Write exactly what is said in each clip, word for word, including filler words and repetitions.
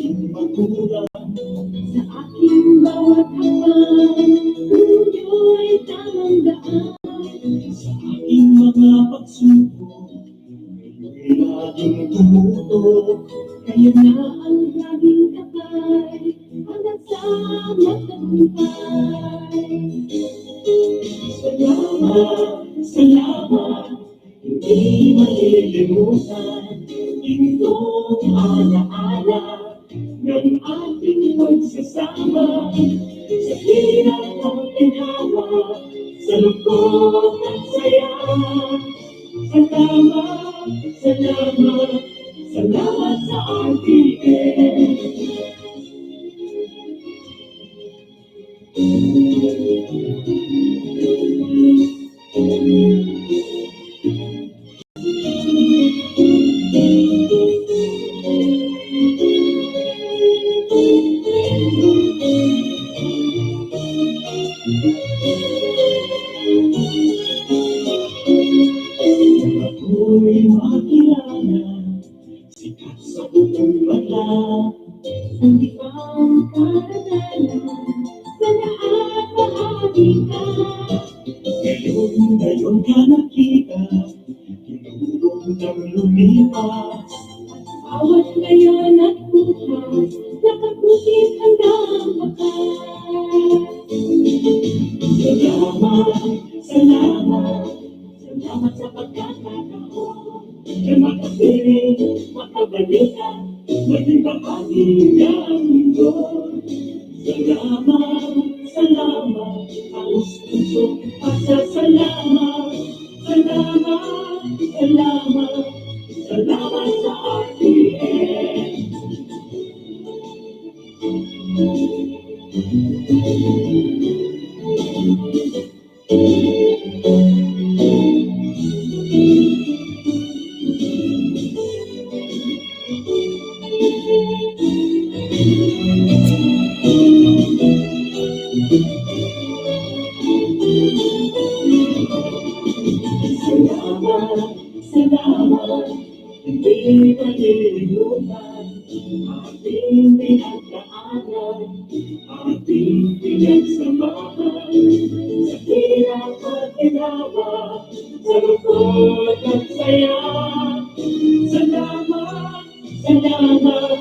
Magkulang sa aking bawat hakbang, tunyo'y tamang daan. Sa aking mga pagsubok, kayo'y laging tumutok. Kayo na ang laging gabay, hanggang sa magtagumpay. Salamat, salamat, hindi malilimutan, gintong alaala ng ating pagsasama. Sa hirap at ginhawa, sa lungkot at saya. Salamat, salamat, salamat sa R T N. Ako'y makilala, sikat sa buong bansa. Ang ipangkaranalan sa lahat bahagi ka. Ngayon, ngayon ka nakita, tinurog ng lumipas. Bawat ngayon at bukas, nakabuti hanggang wakas. Salamat, salamat, salamat sa pagkakataon na makapiling, makabalikan, maging bahagi ng mundo. Salamat, salamat, taos pusong pasasalamat. Salamat, salamat, salamat sa R T N. Salamat, salamat, hindi malilimutan. Ating pinagdaanan, ating pinagsamahan, sa hirap at ginawa, sa lungkot at saya. Salamat, salamat,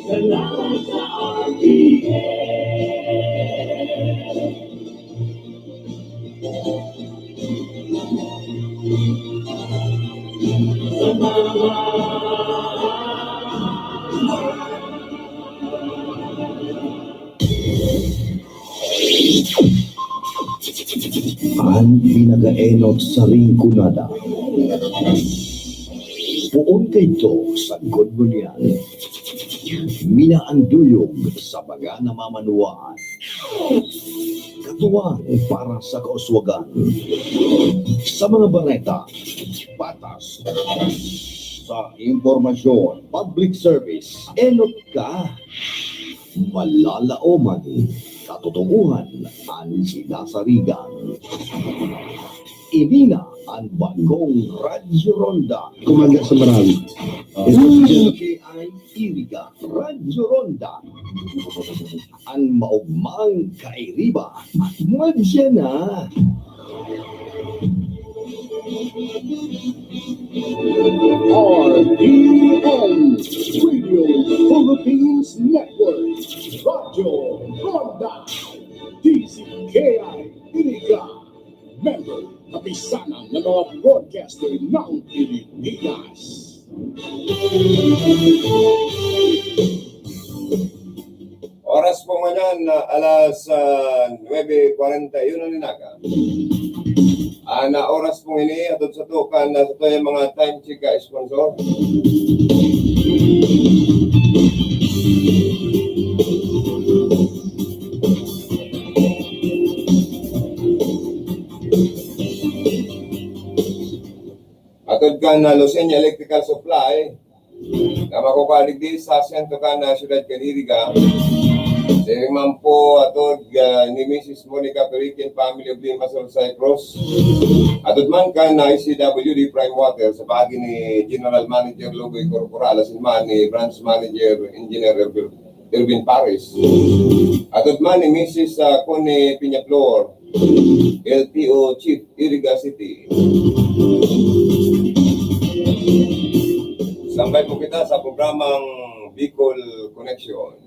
salamat sa R T N. An pinakaenot sa Rinconada. Poon kaidto sagkod ngunyan. Minaanduyog sa mga namamanuan. Katuwang para sa kauswagan. Sa mga bareta, patas. Sa impormasyon, public service, enot ka. Malalaoman, katotohanan, an sinasarigan. Ini na an bagong Radyo Ronda. Kumanda sa Marawi. Ah. Ito si General K I Iriga, Radyo Ronda. An maogmang kairiba at mudya na. R T N Radio Philippines Network, Radyo Ronda, D Z K I Iriga, member, kapisanan ng mga broadcaster ng Pilipinas. Oras po ngayon na alas, ah, nuebe kwarenta y uno nin aga. An, ah, oras pong ini, atod sa tukan na sa tuyang mga time check ka sponsor. Atod kan, ah, Lucena Electrical Supply, na makukuha digdi sa sentro kan, ah, siyudad kan Iriga. Siring man po atod, ah, ni Missus Monica Perikin, family of Lima Sur Cyprus. Atod man kan, ah, I C W D Prime Water sa paagi ni General Manager Lugoy Corporal, asin man ni Branch Manager Engineer Elvir Erwin Paris. Atod man ni Missus ah, Connie Peñaflor, L T O Chief, Iriga City. Sambay po kita sa programang Bicol Connection.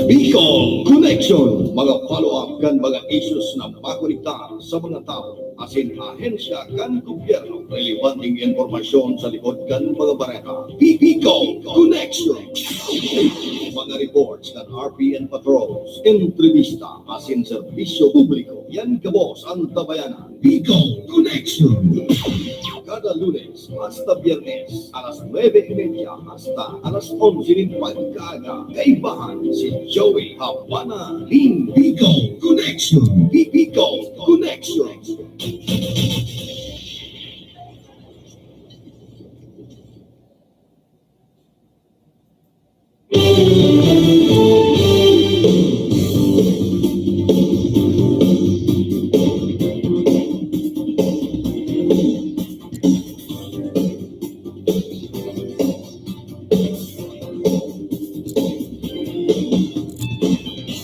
Bicol Connection, mga follow-up kan mga issues na makonektar sa mga tawo asin ahensya kan gobyerno. Relevanteng impormasyon sa likod kan mga bareta. Bi- Bicol Connection. Mga reports kan R P N patrols, entrevista asin serbisyo publiko. Yan gabos an tabayanan. Bicol Connection. Kada Lunes hasta Biyernes, alas nuebe y media hasta alas onse nin pagkaaga. Kaibahan si Joey Habana nin Bicol Connection. Bi- Bicol Connection.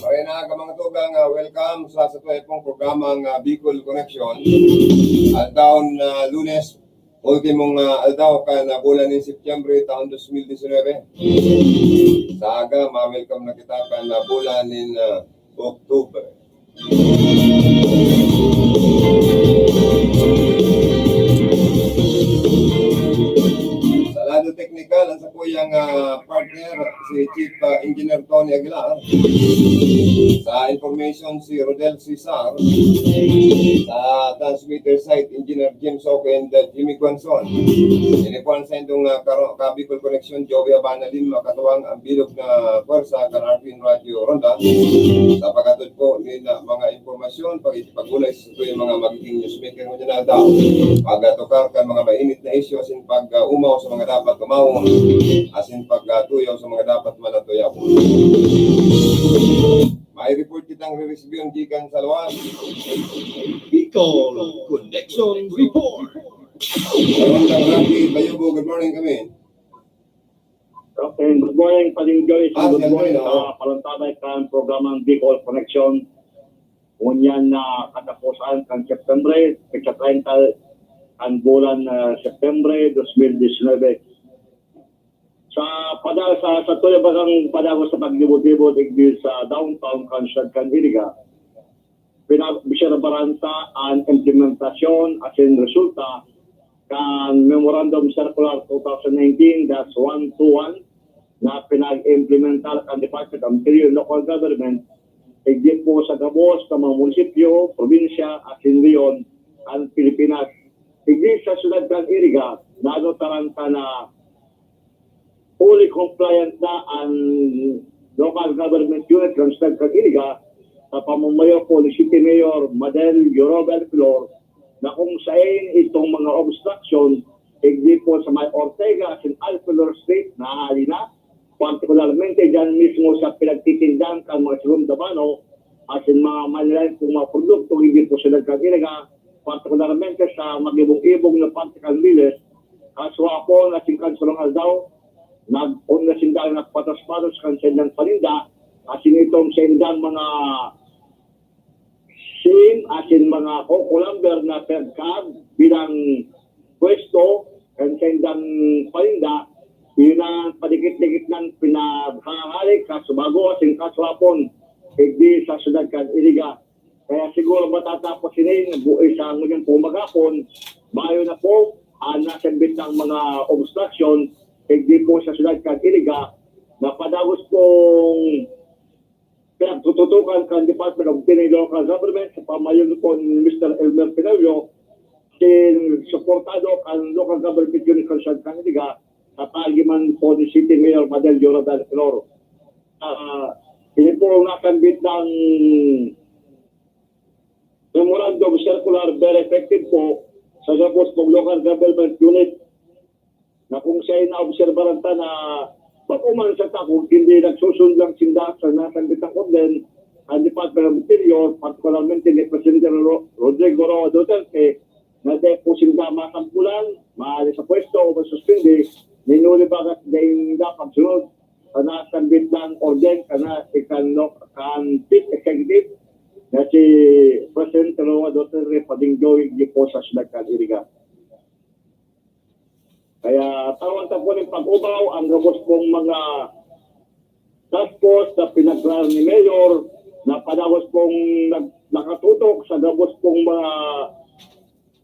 Maray na aga, mga tugang, ah, welcome sa, sa tuway pong programang, ah, Bicol Connection. Aldaw na Lunes, ultimong, ah, aldaw kan, ah, bulan nin Setyembre, taon dos mil disinwebe. Sa aga, ma-welcome na kita kan, ah, bulan nin, ah, October. Sa lado teknikal, ang sakuyang, ah, partner, si Chief, ah, Engineer Tony Aguilar. Sa information, si Rodel Cesar. Sa transmitter site, Engineer James Ock and, uh, Jimmy Guanzon. Ini po ang sa indong, ah, karo-, ka-Bicol Connection, Joey Abana Lima, katuwang ang bilog na pwersa kan R P N Radio Ronda. Sa paghatod po nin, ah, mga impormasyon, pag-, pag-ulay sa mga magiging newsmaker ngunyan na aldaw. Pagtukar kan mga mainit na isyu, asin pag, ah, umaw sa mga dapat umawon, asin pag, ah, tuyaw sa mga dapat manatuyawon. May report kitang re-receive gikan sa luwas. Bicol Connection Report. Rondang Rocky Bayubo, good morning kami. Okay, good morning, Pading Joyce. Ah, Good morning sa palantabay kan programang Bicol Connection. Ngunyan na katapusan kan September, petsa treinta kan bulan na September dos mil disinwebe. Sa pada-, sa, sa tuya bakang padagos sa paglibot-libot digdi sa downtown kan siyudad kan Iriga, pinag-obserbaran ta an implementasyon asin resulta kan Memorandum Circular two thousand nineteen dash one two one na pinag-implementar kan Department of Interior and Local Government, igdi po sa gabos na mga munisipyo, probinsya, asin rehiyon kan Pilipinas. Igdi sa siyudad kan Iriga, nanotaran ta na fully compliant na an local government unit kan siyudad kan Iriga sa pamamayo po ni City Mayor Madel Yorobel Flor, na kung sain itong mga obstruction, igdi po sa may Ortega asin Alpilor Street, na hali na, partikularmente diyan mismo sa pinagtitindahan kan mga segunda mano, asin mga manlaen pong mga produkto, igdi po sa siyudad kan Iriga, partikularmente sa magibong-ibong na parte kan Miles, kaswapon asin kan surong aldaw, nag-on na sinda nagpatos-patos kan saindang paninda, asin itong saindang mga sim asin mga kukulamber na pinagkaag bilang pwesto kan saindang paninda, yun ang padikit-dikit nang pinaghaharik, kasubago asin kaswapon, igdi sa siyudad kan Iriga. Kaya siguro matatapos ini, bu-, sa ngunyan pong maghapon, mayo na po ang nasambit ng mga obstruction, igdi po sa siyudad kan Iriga, na padagos pong pinagtututukan kan Department of Interior and Local Government sa pamayon po ni Mister Elmer Pinallo, sin suportado kan local government unit kan siyudad kan Iriga, sa paagi man po ni City Mayor Madel Yorobel Flor. Ah, ini po ang nasambit ng Memorandum Circular, very effective po sa gabos pong local government unit, na kung siya ay naobserbaran ta na bako man sa takog, hindi nagsusundang sinda sa nasambit na orden, ang Department of Interior, partikularmente ni Presidente Ro-, Rodrigo Roa Duterte, na dai po sinda masampulan, maali sa pwesto o masuspindi, nin huli baga dai dapat sunod sa nasambit lang orden kan, kan, kan Chief Executive na si President Rua Duterte Padingjoy di po sa Siyudad kan Iriga. Kaya tawan ta po nin pag-ubaw ang gabos pong mga task force na pinaglaran ni Mayor na padagos pong nag-, nakatutok sa gabos pong mga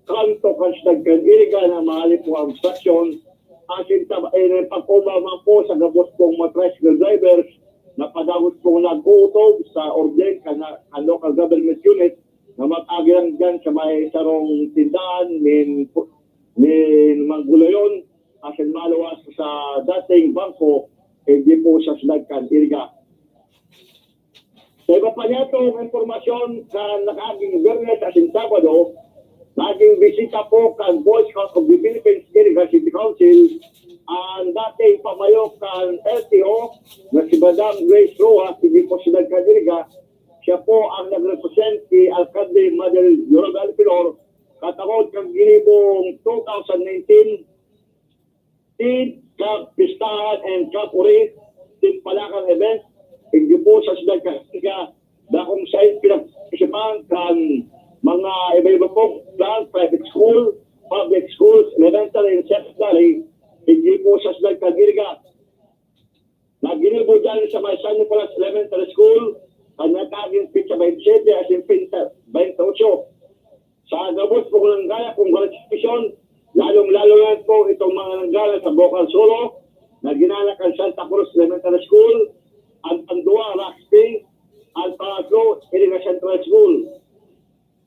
kanto kan Siyudad kan Iriga na maali po ang obstruction. Asin ta-, eh, pag-ubaw man po sa gabos pong mga tricycle drivers na padagos pong nag-uutob sa orden kan, kan local government unit na mag-agi lang dyan sa may sarong tindahan nin, nin Manggulayon, asin maluwas sa dating bangko, hindi po sa Siyudad kan Iriga. Sa iba pa niyatong impormasyon, sa nakaaging Biyernes asin Sabado, naging bisita po kan Boy Scout of the Philippines Iriga City Council ang dating pamayo kan L T O na si Madam Grace Rojas, hindi po Siyudad kan Iriga. Siya po ang nag-represent si Alcalde Madel Yorabel Pilor, katapos kan ginibong two thousand nineteen Seed Cup Pistahan and Cup Uri, Team Palakang Event, igdi po sa Siyudad kan Iriga, na kung saan pinag-isipan kan mga iba-iba pong brand, private school, public schools, elementary and secondary, igdi po sa Siyudad kan Iriga. Naginibo dyan sa may San Nicolas Elementary School, kan nagkaaging petsa baynte siyete asin petsa baynte otso. Sa gabos pong nanggala, congratulations, lalong-lalo na po itong mga nanggala sa Bocal Solo, na ginala kan Santa Cruz Elementary School, ang pandua, Roxy, ang pangatlo, Iriga Central School.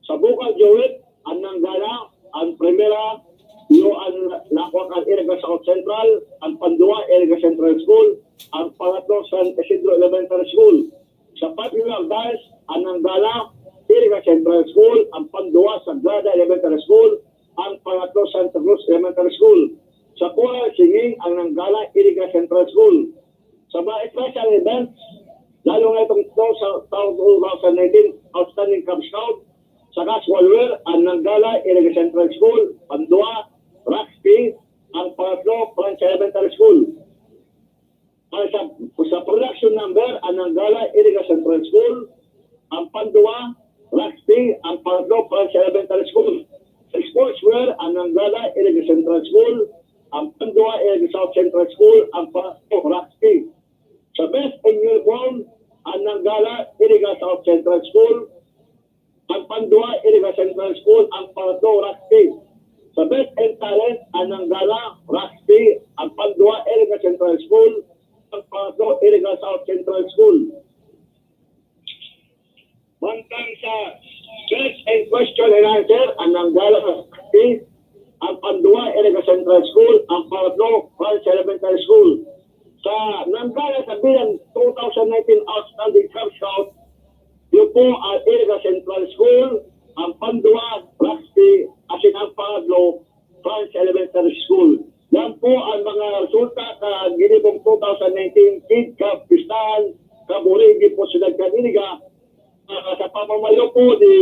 Sa Bocal Jowit, ang nanggala, ang primera, iyo ang nakwa kan Iriga South Central, ang pandua, Iriga Central School, ang pangatlo, San Isidro Elementary School. Sa Popular Dance, ang nanggala, Iriga Central School, ang pandua, Sagrada Elementary School, ang pangatlo, Santa Cruz Elementary School. Sa Choral Singing, ang nanggala, Iriga Central School. Sa mga special events, lalo na itong ito sa taong two thousand nineteen, Outstanding Cub Scout, sa Casual Wear, ang nanggala, Iriga Central School, pandua, Roxy, ang pangatlo, Francia Elementary School. Ang sa, sa production number, ang nanggala, Iriga Central School, ang pandua, Roxy, ang pangatlo, Francia Elementary School. Sa sportswear, ang nanggala, Iriga Central School, ang pandua, Iriga South Central School, ang pangatlo, Roxy. Sa best in uniform, ang nanggala, Iriga South Central School, ang pandua, Iriga Central School, ang pangatlo, Roxy. Sa best in talent, ang nanggala, Roxy, ang pandua, Iriga Central School, ang pangatlo, Iriga South Central School. Mantang sa best in question and answer, ang nanggala, Roxy, ang pandua, Iriga Central School, ang pangatlo, Franz Elementary School. Sa nanggala sa bilang two thousand nineteen Outstanding Cub Scout, yun po ang Iriga Central School, ang pandua, Roxy, asin ang pangatlo, Franz Elementary School. Yan po ang mga resulta sa ginibong two thousand nineteen Kid Cup Pistahan, Kaburigi po sa Nagkaniniga. Ah, sa pamamayo po ni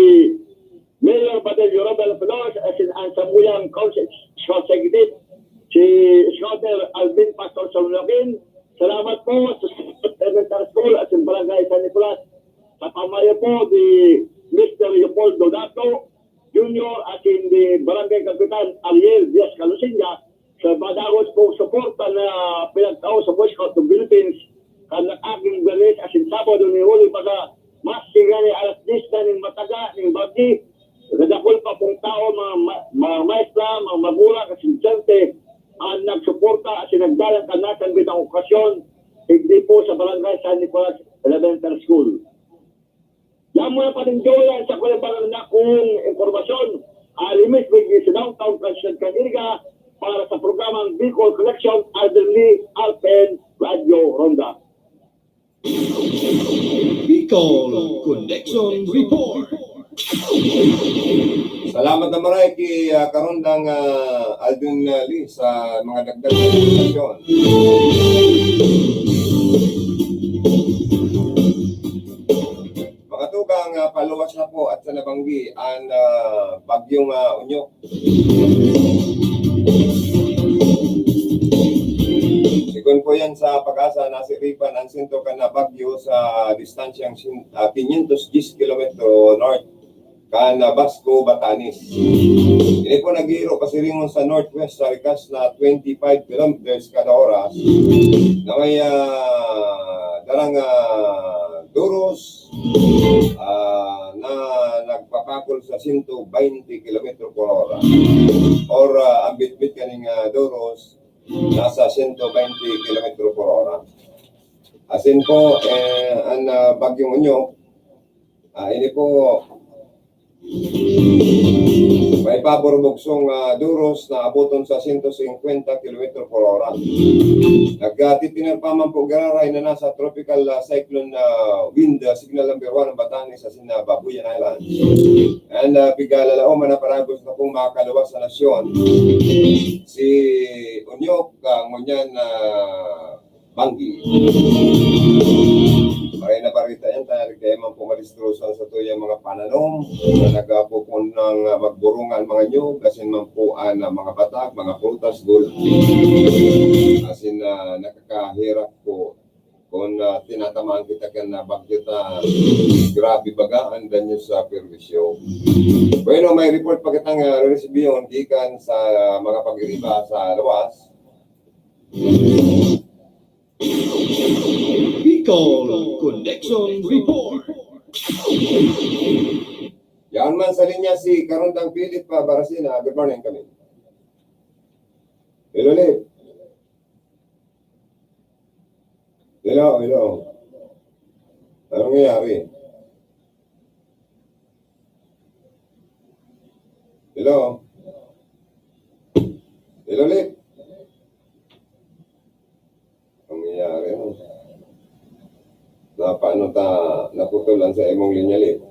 Mayor Badelio Robel Flores, asin ang samuyang Council Executive, si Scouter Alvin Pastor Salunakin. Salamat po sa Elementary School at sa Barangay San Nicolas. Sa pamayo po ni Mister Leopoldo Dato Junior at ni Barangay Kapitan Ariel Diaz Calusinga, sa madagos pong suporta na pinagtao sa Boy Scout of Philippines, kan nag-aging Biyernes asin Sabado ni Huli, baga maski ngani alas diyes na nin mataga nin bagi, kadakul pa pong tao, mga ma-, mga maestra, mga magulang, estudyante, ang nagsuporta asin nagdalan kan nasambit na okasyon, igdi po sa Barangay San Nicolas Elementary School. Yan muna, panindoyan sa kulang na kong impormasyon. Alimis may sa Downtown President Caniriga para sa programang Bicol Connection, Alden Lee, Alpen, Radyo Ronda. Bicol Connection Report. Salamat na maray ki, ah, Karondang, ah, Alden, ah, Lee sa mga dagdag na impormasyon. Mga tugang, ah, paluwas na po at sa nabanggi ang, ah, bagyong, ah, Unyok. Sigon po yan sa PAGASA, nasiripan ang sentro kan bagyo sa distansyang sin-, ah, quinientos diyes kilometro north kan, ah, Basco, Batanes. Ini po nag-iiro pasiringon sa northwest sa rikas na twenty-five kilometers kada oras na may, ah, darang, ah, duros, ah, na nagpapakol sa sento baynte kilometro por hora. Or, ah, ang bitbit kaning, ah, duros, nasa sento baynte kilometro por hora. Asin po, eh, ang, ah, bagyong Unyok, ah, ini po, may pabor bugsong, ah, duros na aboton sa sento singkwenta kilometro por hora. Nagtitiner pa man po giraray na nasa tropical, ah, cyclone, ah, wind, ah, signal number one ang Batanes asin na Babuyan Island. And, ah, pigalalaom man na paragos na pong makakaluwas sa nasyon. Si Unyok, ah, ngunyan, ah, banggi. Maray na barita yan, ta, kaya man po madistrosa sa tuyang mga pananom, na nagapupon ng, ah, magburungan mga nyog, asin man po ang, ah, mga batag, mga prutas, gulay. Asin, ah, nakakahirap po kung, ah, tinatamaan kita kan, ah, bagyo ta, grabe baga ang danyo sa perwisyo. Bueno, may report pa kitang, ah, reresibihon gikan sa mga pag-iriba sa lawas. Bicol Connection Report. Yan man sa linya si Karondang Philip, ah, Baracena. Good morning kami. Hello, Lip. Hello, hello. Anong nangyayari? Hello? Hello, Lip? Ang nangyayari, no? Napaano ta, naputol ang sa imong linya, Lip?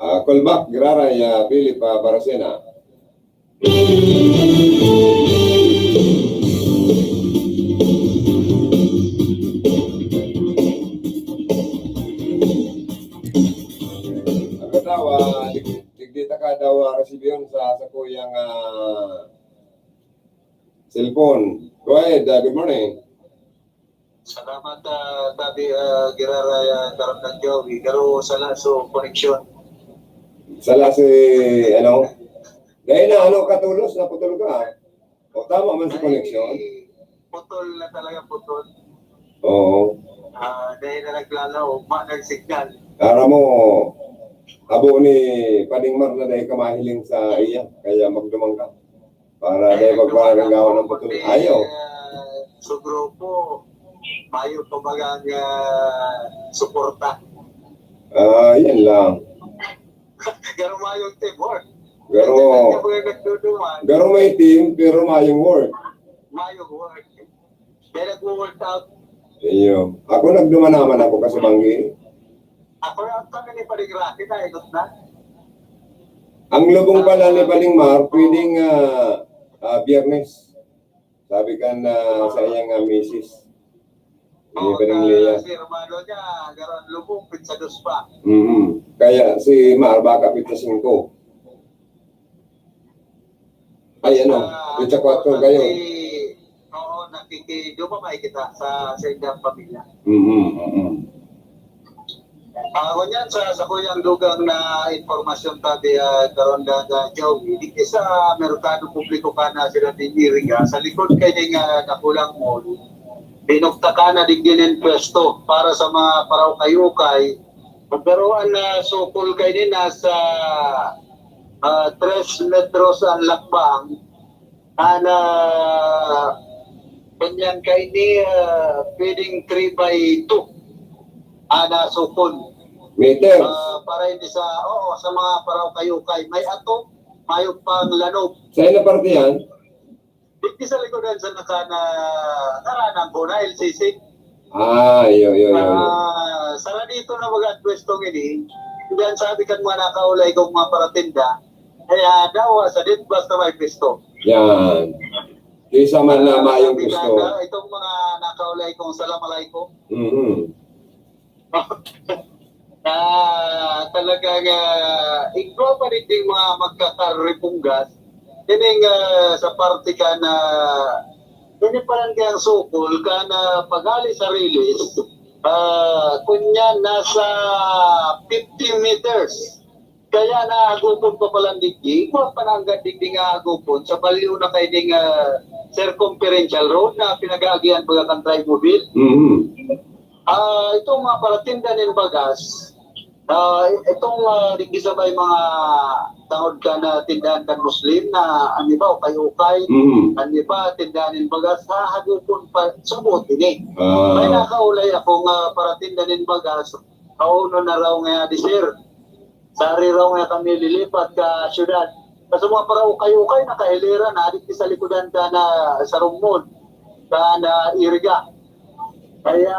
Ah, call back, giraray, ah, Philip, ah, Baracena. Ang katawa, dig-, digdi ta ka daw, ah, resibihon sa, sa kuyang, ah, cellphone. Go ahead, ah, good morning. Salamat, ah, tabi, ah, giraray, ah, Karondang Joey. Pero sala so koneksyon. Sala si, ano? Dahil na, ano, katulos, naputol ka, ah. O, tama man si koneksyon. Putol na talaga, putol. Oo. Ah, dahil na naglalaog, ma, ng signal. Aram mo, abo ni Pading Mar na dahil ka mahiling sa iya, kaya magdumang ka. Para dahil magparanggawan ng putol. Ayaw. Ah, sa grupo, mayo pa baga ang, ah, suporta. Ah, yan lang. Pero mayong team, Lord. Pero, hindi ka mga nagduduman. Pero may team, pero mayong work. Mayong work. Kaya nagwo-work out. Iyo. Ako nagduman naman ako kasi banggi. Ako lang kami ni Paling Rocky na, ikot na. Ang lubong pala ni Paling Mar, pwedeng, ah, ah, Biyernes. Sabi kan, ah, sa iyang, ah, misis. Ni Paling Lea. Si hermano niya, garo ang lubong, pitsa dos pa. Mm. Kaya si Mar, baka pitsa singko. Ay, ano, pitsa kwatro kayo. Oo, nakikidumamay kita sa, sa inyong pamilya. Mm, mm. Ah, ngunyan sa, sa kuyang dugang na impormasyon tabi, ah, Karondang Joey, digdi sa merkado publiko ka na sila din Iriga, sa likod kay nga Nakulang Mall, binugtakan na digdi nin pwesto para sa mga paraukay-ukay. Pero ang, ah, sukol kay ni nasa, ah, tres metros ang lakbang, ana, ganyan kaini, ah, pwedeng three by two. Ana, sukon. Meters. Ah, para hindi sa, oo, sa mga paraukay-ukay. May ato, mayong pang lanog. Sa ilang parte yan? Digdi sa likodan sa naka-, na, naranan ko na L C C. Ah, iyo, iyo, iyo, iyo. Ah, sara dito na mag-advise tong ini. Diyan sabi kan mga nakaulay kong mga paratinda, kaya daw, sa dit basta may pwesto. Yan. Kaysa man na mayong pwesto. Itong mga nakaulay kong salam alaikum. Mhm. Ah, talagang, ah, igwa pa rin yung mga magkakaripunggas. Ining, ah, sa parte ka na, ini pa lang kayang sukol ka na paghali sa rilis, ah, kunya nasa fifty meters. Kaya naagupon pa pala digdi, igwa pa na hanggang digdi nga agupon, sa balyo na kay ding, ah, circumferential road na pinag-aagihan baga kan Trimobile. Mhm. Ah, itong mga paratinda nin bagas, ah, itong, ah, digdi sa may mga tangod ka na tindahan kan Muslim na, ano ba, ukay-ukay, Mhm. ano ba, tindahan nin bagas, hahagupon pa, subot ini. Ah. May nakaulay akong, ah, paratinda nin bagas, kauno na raw nga di, sir. Sari raw nga kami lilipat ka syudad. Kasi mga para ukay-ukay, nakahilera na, digdi sa likodan ka na sarong mall, ka na Iriga. Kaya,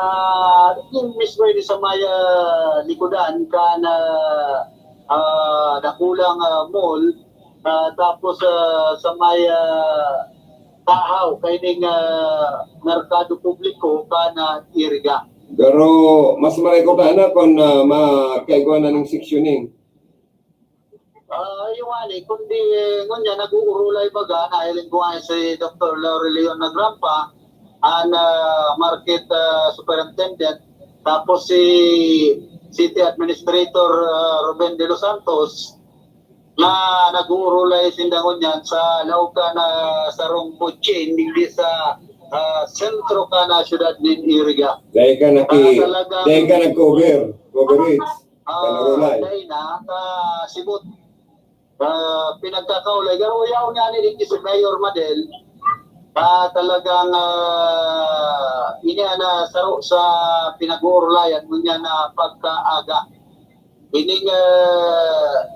yung mismo yun sa may, ah, likodan ka na, ah, dakulang, ah, mall, ah, tapos, ah, sa may, ah, tahaw, kaining, ah, merkado publiko ka na Iriga. Pero mas maray ko ka na kung, ah, makaigwa na ng sectioning. Ah, yung ani, kundi ngunyan, nag-uurulay baga, nahiling ko nga si Doktor Laurelio Nagrampa, an, ah, market, ah, superintendent, tapos si city administrator, ah, Ruben De Los Santos, na nag-uurulay sinda ngunyan sa laog ka na sarong food chain, digdi sa, ah, sentro ka na syudad nin Iriga. Dahil ka naki-, Ah, talagang dahil ka nag-cover, coverage. Ah, Tanurulay. Dahil na, ah, sibot. Ah, pinagkakaulay. Pero yaon nga ni digdi si Mayor Madel, ah, talagang, ah, ini ana saro sa pinag-uurulayan ngunyan na pagkaaga. Ining, ah,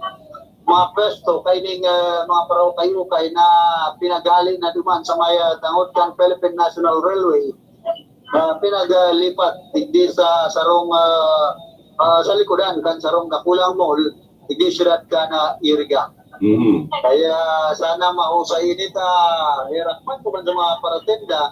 mga pwesto, kaining, ah, mga paraukay-ukay na pinaghali na duman sa may, ah, tangod kan Philippine National Railway, ah, pinaglipat digdi sa sarong, ah, ah, sa likodan kan sarong dakulang mall, digdi syudad ka na Iriga. Mhm. Kaya sana mahusay ini ta, herak man ko man sa mga paratenda,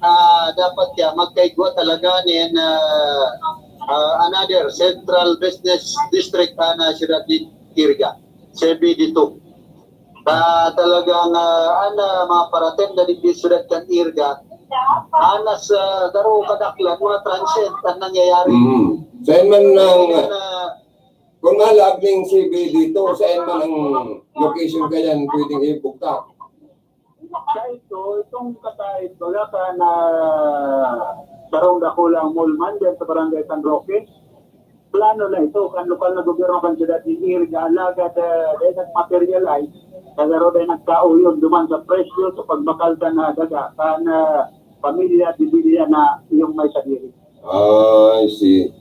ah, dapat kaya magkaigwa talaga nin, ah, ah, another central business district, ah, na syudad ni Iriga, C B D two. Na talagang, ah, an, ah, mga paratenda digdi syudad kan Iriga, anas, ah, garo kadaklan, mga transient ang nangyayari. Mhm. Saan man ang, Kaya na, kung malag ning C B D two, saan man ang location kayan pwedeng ibugtak? Sa ito, itong kasait, baga ka na sarong dakulang mall man dyan sa Barangay San Roque, plano na ito, kan lokal na gobyerno kan siyudad ni Iriga, alagad, ah, dahil nag-materialize, nagkaroon dahil nagkauyon duman sa presyo sa pagbakal kan, ah, daga, kan, ah, pamilya, dibilya na yung may sadiri. Ah, I see.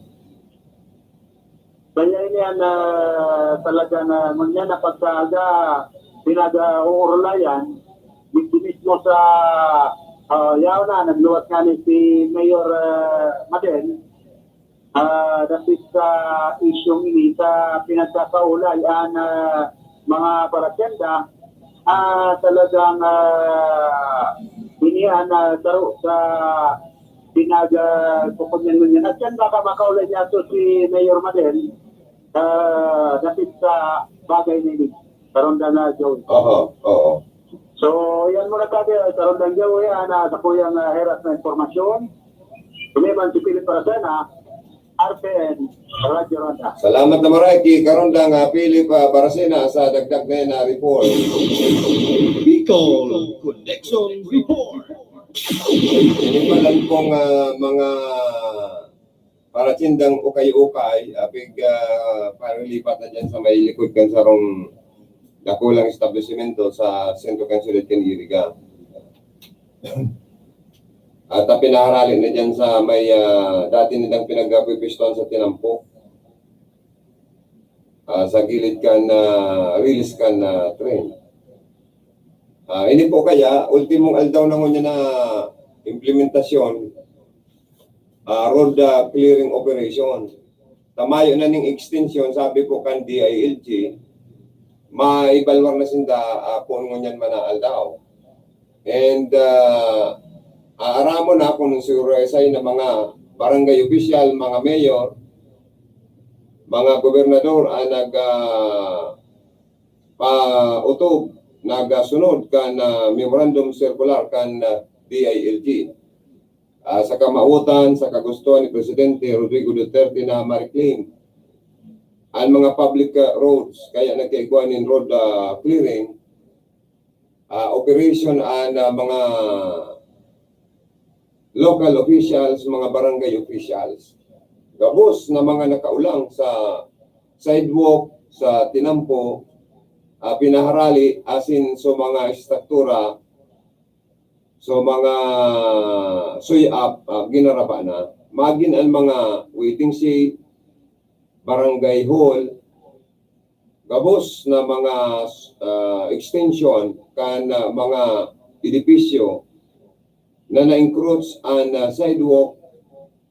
Kaya ini an, ah, talaga na ngunyan na pagkaaga, pinag-uurulayan, digdi mismo sa, ah, yaon na, nagluwas nga ni si Mayor, ah, Madel, ah, dapit sa isyung ini sa pinagkakaulay an, ah, mga parasyenda, ah, talagang, ah, ini an, ah, saro sa pinag, ah, kukunyan ngunyan. At yan, baka makaulay niya to si Mayor Madel, ah, dapit sa bagay na ini. Karon na, Joey. Oho, oo. So, yan muna tayo. Karon lang, Joey, ah, na sa kuyang, ah, heras na impormasyon. Kami man si Philip Parasena, R P N, Radyo Ronda. Salamat na maray ki Karon lang, ah, Philip, ah, Barasena sa dagdag na yan na report. Bicol Connection Report. Ini pa lang pong, ah, mga paratindang ukay-ukay, apig, ah, parilipat na dyan sa may likod kan sarong dakulang establisimento sa sentro kan siyudad kan Iriga. At, ah, pinaharali na dyan sa may, ah, dati nilang pinagpipwestuhan sa Tinampo. Ah, sa gilid kan, ah, rilis kan, ah, tren. Ah, ini po kaya, ultimong aldaw na ngunyan na implementasyon, ah, road, ah, clearing operation. Tamayo na ning extension, sabi po kan D I L G, maibalwar na sinda, ah, poon ngunyan man na aldaw. And, ah, aaramon na kung siguro sa na mga barangay official, mga mayor, mga gobernador ang nag, ah, pautob, nagasunod kan, ah, memorandum circular kan, ah, D I L G. Ah, sa kamawotan, sa kagustuhan ni Presidente Rodrigo Duterte na ma-reclaim ang mga public, ah, roads, kaya nagkaigwa nin road, ah, clearing, ah, operation an, ah, mga local officials, mga barangay officials. Gabos na mga nakaulang sa sidewalk, sa tinampo, ah, pinaharali, asin sa mga estruktura, sa mga suyap, ah, ginaraba na. Magin ang mga waiting shed, barangay hall, gabos na mga, ah, extension kan, ah, mga edipisyo na na-encroach an, ah, sidewalk,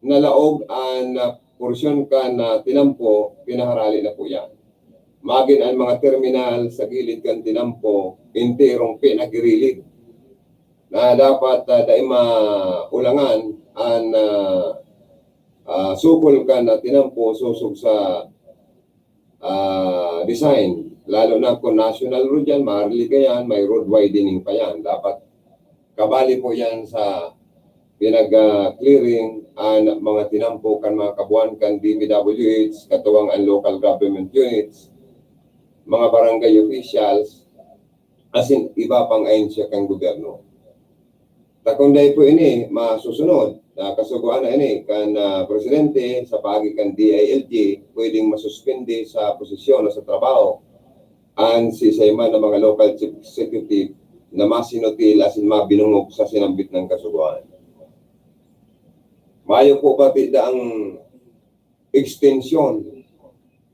nalaog an, ah, porsyon kan, ah, tinampo, pinaharali na po yan. Magin ang mga terminal sa gilid kan tinampo, enterong pinagirilig na dapat, ah, dai maulangan an, ah, ah, sukol kan, ah, tinampo sosog sa, ah, design. Lalo na kung national road yan, maharlika yan, may road widening pa yan. Dapat kabali po yan sa pinag, ah, clearing an mga tinampo kan mga kabuhan kan D P W H, katuwang an local government units, mga barangay officials, asin iba pang ahensya kan gobyerno. Ta kun dai po ini masusunod, ah, kasugoan na ini kan, ah, presidente sa paagi kan D I L G, pwedeng masuspende sa posisyon o sa trabaho an siisay man na mga local chief executive na masinutil asin mabinungog sa sinambit na kasugoan. Mayo po pati daang extension,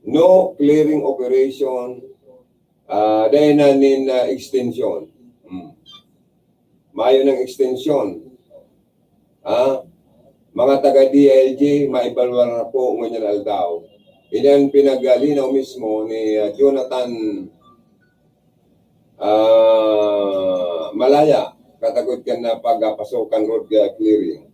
no clearing operation, ah, dai na nin, ah, extension. Hmm. Mayo nang extension. Ah, mga taga D I L G, maibalwar na po ngunyan aldaw. Ini an pinagalinaw mismo ni, ah, Jonathan, ah, Malaya, katagod kan na pagpapasokan road, ah, clearing.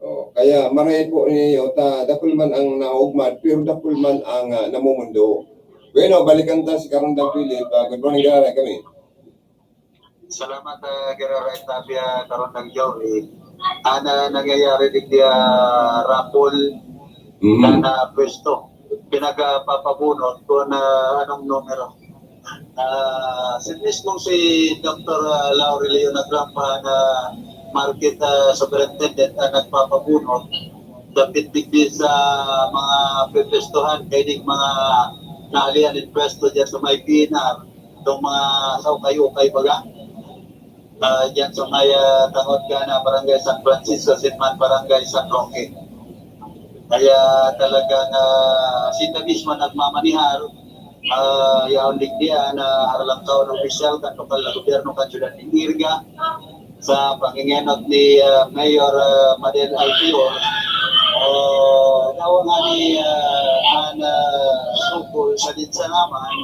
Oh, kaya maray po niyo ta dakul man ang naugmad, pero dakul man ang, ah, namumundo. Bueno, balikan ta si Karandang Philip. Ah, good morning, Gararay kami. Salamat, ah, Gararay Tapia, Karandang Joey. Ana nangyayari digdi, ah, raffle Mhm. na pwesto. Pinagpapabunot kung, ah, anong numero. Ah, si mismong si Doktor, ah, Laurelio Nagrampa na market, ah, superintendent ang nagpapabunot dapit digdi sa mga pepwestuhan, kaya mga naalihan in pwesto dyan sa may P N R, itong mga sa ukay-ukay baga. Ah, dyan sa may, ah, tangod ka na Barangay San Francisco, Sinman Barangay San Roque. Kaya talagang, ah, sila mismo nagmamanihar, ah, yaon digdi an, ah, haralangkaw na opisyal kan lokal na gobyerno kan Syudad nin Iriga sa pangingenot ni, ah, Mayor, ah, Madel Alfior. O, yaon nga ni, ah, an, ah, sukol sa Ditsanaman,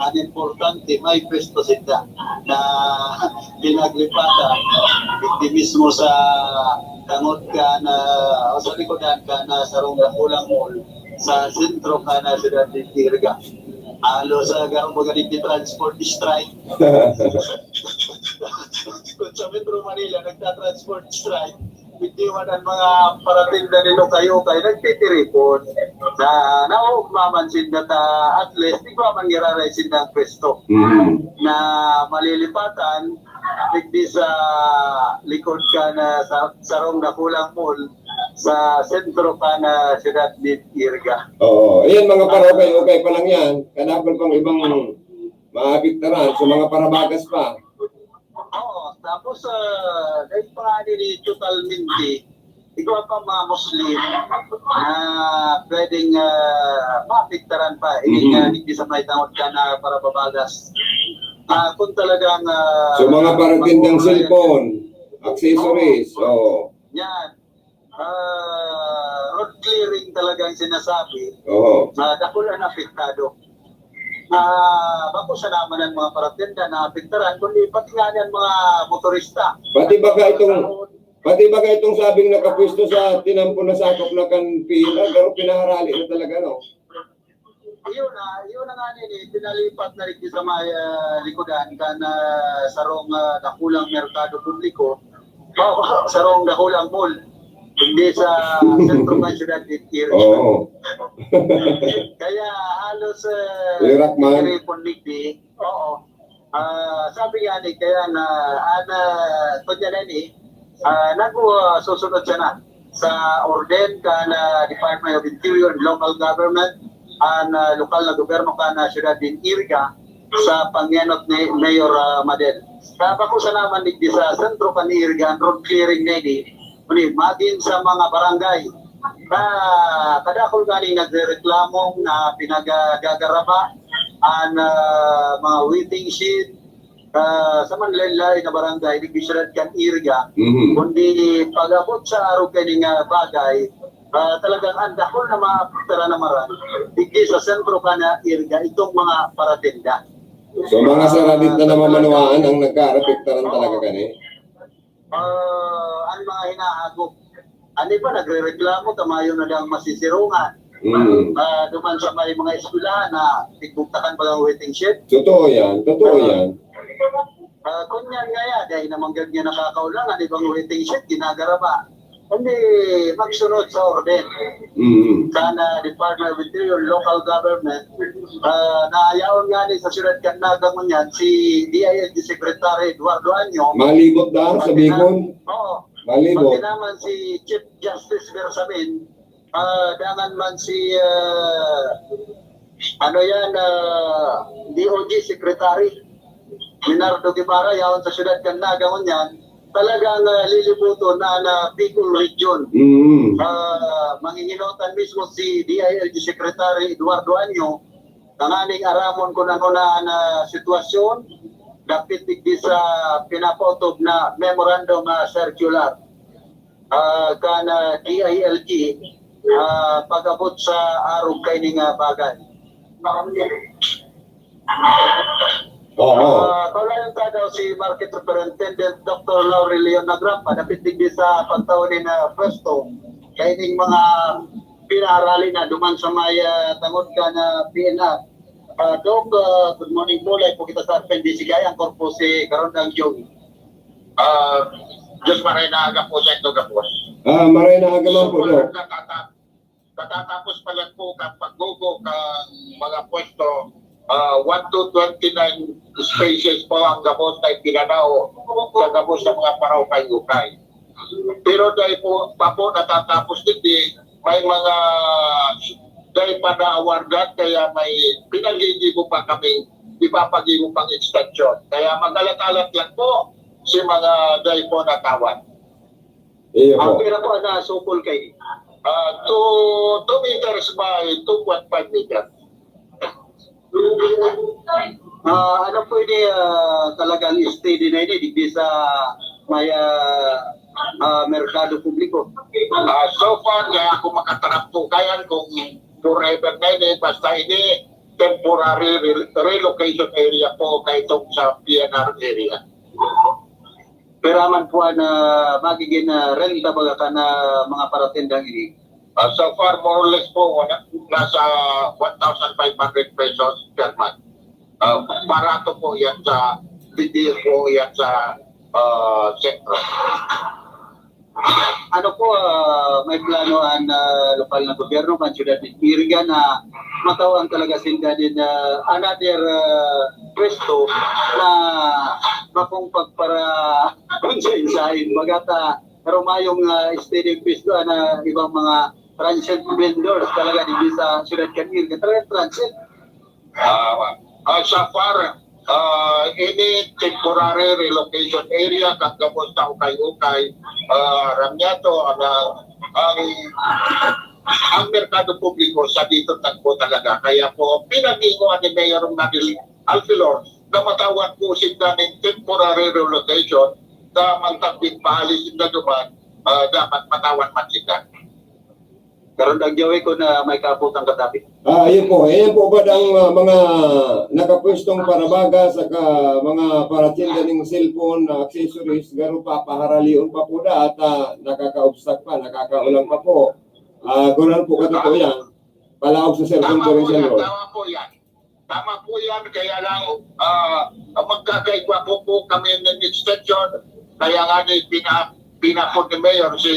an importante, may pwesto sinda na pinaglipatan, digdi mismo sa tangod ka na, o sa likodan ka na sarong dakulang mall sa sentro ka na Syudad nin Iriga. Halos, ah, garo baga digdi transport strike. Kung sa Metro Manila, nagta-transport strike, hindi man ang mga paratinda ni ukay-ukay, nagtitiripon. Na, naugma man sinda ta, at least, di ba man giraray sinda ang pwesto Mhm. na malilipatan, digdi sa likod ka na sa sarong dakulang mall, sa sentro ka na Syudad nin Iriga. Oo. Ayan, mga parokay-ukay pa lang yan. Kadakol pang ibang maapektaran. So, mga parabagas pa. Oo. Tapos, ah, dahil pa nga ni totalmente, igwa pa mga Muslim na pwedeng, ah, maapektaran pa. Ini Mhm. nga, hindi sa may tangod ka na parababagas. Ah, kung talagang, ah, So, mga paratindang magmumura yan. cellphone, accessories, Oo. oo. Yan. Ah, road clearing talaga ang sinasabi. Oo. Ah, dakul ang apektado. Ah, bako sa naman ang mga paratenda na apektaran, kundi pati nga ang mga motorista. Pati baga itong, Sa road. Pati baga itong sabing nakapwesto sa tinampo na sakop na kan P N R, pero pinaharali na talaga, no? Iyon na, iyon na nga nini, pinalipat na rin sa may ah, likodan kan ah, sarong ah, dakulang merkado publiko, o sarong dakulang mall, hindi sa sentro ng syudad ni Iriga. Oo. Kaya halos uh, Irak man. Iriga, oo. Ah, sabi nga ni, kaya na, ana, kunya na ni, ah, nagsusunod siya na sa orden kan ah, Department of Interior and Local Government, an ah, lokal na gobyerno kan ah, syudad nin Iriga, sa pangyanot ni Mayor ah, Madel. Sa bako sa naman digdi sa sentro kan Iriga, an road clearing na ini, uni, magin sa mga barangay na kadakol ganing nagrereklamo na pinagagaraba an ah, mga waiting shed ah, sa manlain-lain na barangay digdi sa syudad kan Iriga, Mhm. Kundi pag-abot sa arog kaini nga bagay, ah, talagang an dakul na maapektaran na maran digdi sa sentro kan Iriga itong mga paratenda. So, mga saradit na namamanwaan ang nagkaapektaran talaga kani? Ah, ang mga hinahagop. Ano pa, nagrereklamo, tamayon na dang masisirungan. Mm. Ah, duman sa may mga eskwelahan na tigbugtakan pa ang waiting shed. Totoo yan. Totoo yan. Ah, kunyan nga yan, dahil naman gad niya nakakaulang, ano bang waiting shed, ginagaraba. Hindi magsunod sa orden. Mm. Sana Department of Interior, local government, ah, nayaon nga ni sa siyudad kan Naga ngunyan, si D I L G Secretary Eduardo Anyo. Malibot na sa Bicol. Oo. Malibot. Pati naman si Chief Justice Bersamin, ah, dangan man si, ah, ano yan, ah, D O G Secretary Leonardo Guevara, yaon sa siyudad kan Naga ngunyan, talagang ah, lilibuton na na Bicol Region. Mm. Ah, manginginutan mismo si D I L G Secretary Eduardo Anyo, tanganing aramon kung ano na na sitwasyon, dapit digdi sa pinapautob na memorandum ah, circular ah, kan ah, D I L G, ah, pag-abot sa arog kaini nga bagay. Oo. Ah, kaulayan ta daw si Market Superintendent Doctor Laurel Leon Nagrampa, dapit digdi sa pagtao ni na pwesto kaining mga pinaarali na duman sa may ah, tangod kan ah, P N R. Ah, Doc, ah, good morning po. Live po kita sa R P N D C K I. Ang korpo si Karondang Joey. Ah, Diyos maray na aga po sa inyo, Gabos. Ah, maray na aga man po, Doc. Natata- natatapos pa lang po ang paggugo ng mga pwesto. Ah, one to twenty-nine spaces po ang gabos na ipinanaw sa gabos sa mga paraukay-ukay. Pero dahil po, pa po natatapos digdi, may mga dahil pa na-awardan, kaya may pinaggigibo pa kami, ipapagibo pang extension. Kaya mag-alat-alat lang po si mga dahil po natawag. Iyo Ang po. pira po na sukol kay ah, two, two meters by two point five meters. Ah, ano po ini ah, talagang steady na ini digdi sa may ah, ah, merkado publiko? Ah, so far, kaya ako makatarap po kayan kung forever na ini, basta ini temporary re- relocation area po kay itong sa P N R area. Pira man po na magiging ah, renta baga ka na mga paratendang ini? Ah, so far, more or less po, wala, nasa one thousand five hundred pesos per month. Ah, barato po yan sa, hindi po yan sa ah, sentro. Ano po, ah, may plano ang ah, lokal na gobyerno, kan siyudad ni Iriga na matawan talaga sinda din ah, another ah, pwesto na bakong pagpara kung sa insahin. Baga ta, pero mayong ah, steady pwesto na ibang mga transient vendors talaga dito sa siyudad kan Iriga. Talagang transient. Ah, ah, so far, ah, ini temporary relocation area kan gabos na ukay-ukay, ah, ramyato, ang, ang, ang merkado publiko sa dito tagpo talaga. Kaya po, pinag-iinguan ni Mayor Mabil Alfilor na matawag po sinda ning temporary relocation na magtambing paalis sinda duman, ah, dapat matawan man sinda. Karon ang Joey ko na may kapot ang katabi. Ah, ayun po. Ayan po ba ang, ah, mga nakapwestong parabaga saka mga paratinda ning cellphone na accessories, garo papaharalion pa po na at, ah, nakaka-obstruct pa, nakakaulang pa po. Ah, ganun po katotoo yan. Palaog sa cellphone Tama po yan, tama po yan. Tama po yan, kaya lang, ah, magkakaigwa po, po kami ng extension. Kaya nga ni pina-, pinapod ni Mayor si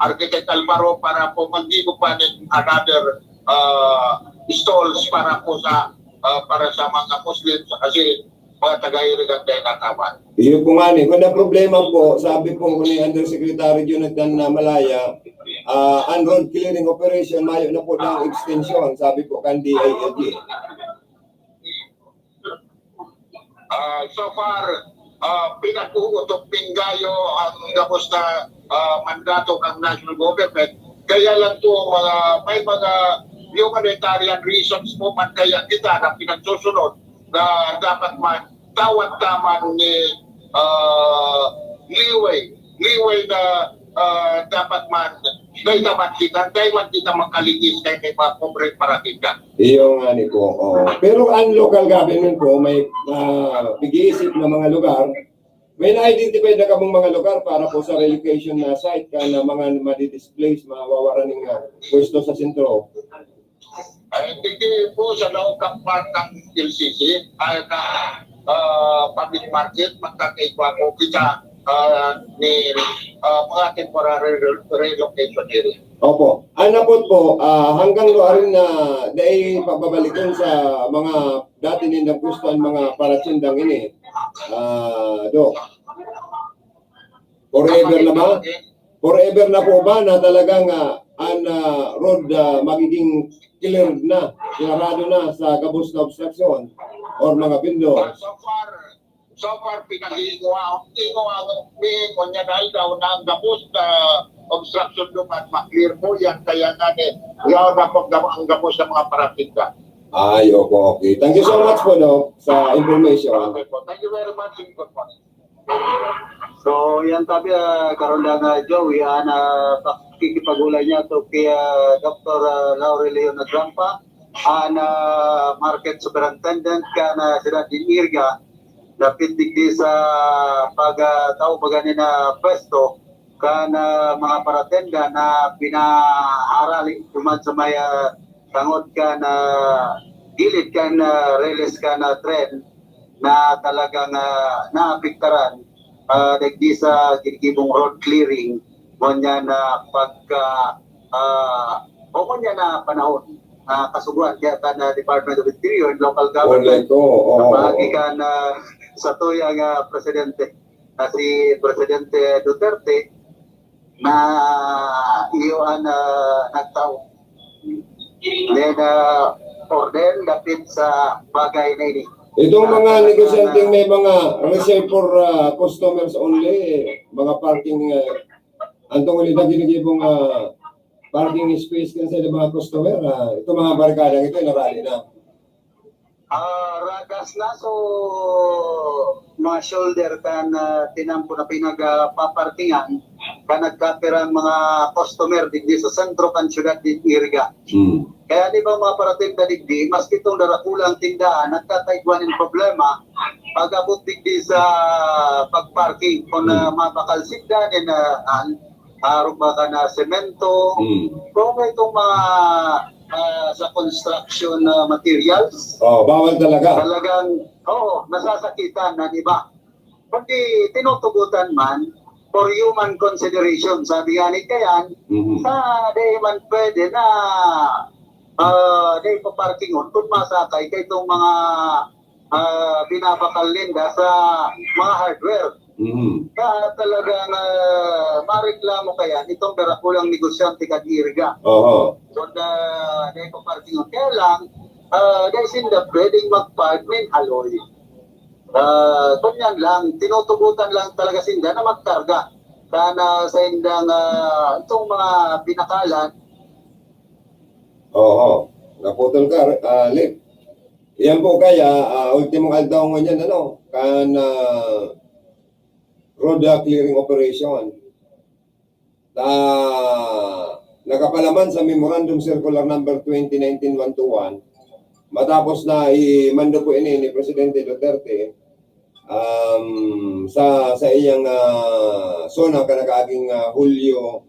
Architect Alvaro para po maggibo pa ng another, ah, stalls para po sa, ah, para sa mga Muslims kasi mga taga-Iriga ang natawag. Iyo po nga ni. Kung ang problema po, sabi po ni Undersecretary Jonathan na Malaya, ah, ang road clearing operation, mayo na po ng extension, sabi po kan D I L G. Ah, so far, ah, pinag-uutok pinggayo ang gabos na, ah, mandato ng national government. Kaya lang po, mga, may mga humanitarian reasons po man kaya kita na pinagsusunod na dapat man tawad taman ni, ah, leeway, leeway na, ah, dapat man, dahil naman kita, dahil man kita makaligis kay may mga pobre paratinda. Iyo nga ni po. Oo. Pero ang local government po, may, ah, pag-iisip na mga lugar, may na-identify na kamong mga lugar para po sa relocation na site ka na mga madi-displace, mawawaran ng, ah, pwesto sa sentro. Ay, hindi po sa loob ng park ng L C C, ay, na, ah, public market, magkakaigwa po kita, ah, ni, ah, mga temporary re-, relocation area. Opo. Ang napot po, ah, hanggang luarin na dai pababalikon sa mga dati nindang gusto ang mga paratindang ini. Ah, Doc. Forever na ba? Forever na po ba na talagang, ah, ang, ah, road, ah, magiging cleared na, sarado na sa gabos na obstruction or mga vendors? So far, so far, pinag-iinguha, inguha, miingon niya dahil daw na ang gabos na obstruction doon at ma-clear po yan. Kaya nga ni, yaw na po ang gab-, ang gabos ng mga paratinda. Ay, opo, okay. Thank you so much po, no, sa information. Okay po. Thank you very much. Good morning. So, yan tabi, ah, karon lang, ah, Joey, ah, na pakikipag-ulay niya to kay, ah, Doktor, ah, Laurel Leon Agrampa, ah, na market superintendent kan, ah, siyudad nin Iriga, dapit digdi sa pag, ah, tao pa gani na pwesto kan, ah, mga paratenda na pinaharali duman sa may, ah, tangod kan, ah, gilid kan, ah, railes kan, ah, tren. Na talagang, ah, naapektaran, ah, digdi sa ginigibong road clearing, ngunyan na pagka, ah, o ngunyan na panahon, ah, kasugoan kaya kan, ah, Department of Interior and Local Government, Correct, oo, oo. Sa paagi kan, ah, sa tuyang, ah, presidente, na si Presidente Duterte, na iyo an, ah, nagtao. Then, ah, order dapit sa bagay na ini. Itong mga negosyanteng may mga reserve for, ah, customers only, mga parking, ah, ang tungod na ginigibong, ah, parking space kan sa mga customer, ah, itong mga barkada ito, narali na. Ah, ragas na, so, mga shoulder kan, ah, tinampo na pinagpaparkingan, kan nagkapirang mga customer digdi sa sentro kan siyudad nin Iriga. Hmm. Kaya di ba mga paratinda digdi, maski itong darakulang tindahan, nagkakaigwa nin problema pag-abot digdi sa pag-parking. Kung, ah, Hmm. mabakal sinda, then, ah, an-, arog ba ka na semento, Hmm. kung itong mga, ah, sa construction na materials, Oh, bawal talaga. Talagang, oo, nasasakitan ang iba. Kundi tinutugutan man for human consideration, sabi nga ni Kayan, Mhm. sa di man pwede na, ah, di pa parkingon kung masakay kay itong mga, ah, binabakal ninda sa mga hardware. Mhm. Kaya talagang, ah, mareklamo kaya itong darakulang negosyante kan Iriga. Oho. Kung, ah, di pa parkingon. Kaya lang, ah, di sinda pwedeng mag-park nin haloy. Ah, ganyan lang, tinutugutan lang talaga sinda na magkarga. Sana sa indang, ah, itong mga binakalan. Oo, naputol ka, ah, Lip. Yan po kaya, ah, ultimong aldaw ngunyan, ano, kan, ah, road, ah, clearing operation. Ta, nakapalaman sa Memorandum Circular Number twenty nineteen one two one, matapos na imando po ini ni Presidente Duterte, um, sa, sa iyang, ah, SONA kan nakaaging, ah, Hulyo,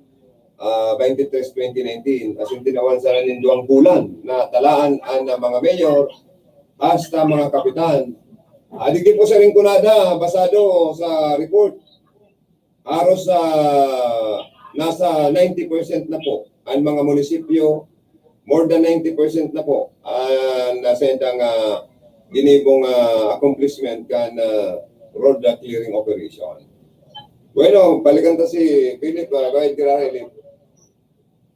ah, twenty-three, twenty nineteen, asin tinawan sana nin duwang bulan na talaan an, ah, mga mayor hasta mga kapitan. Ah, digdi po sa Rinconada, basado sa report, haros, ah, nasa ninety percent na po an mga munisipyo, more than ninety percent na po an nasa indang, ah, ginibong, ah, accomplishment kan, ah, road, ah, clearing operation. Bueno, balikan ta si Philip, ah, go ahead, Philip.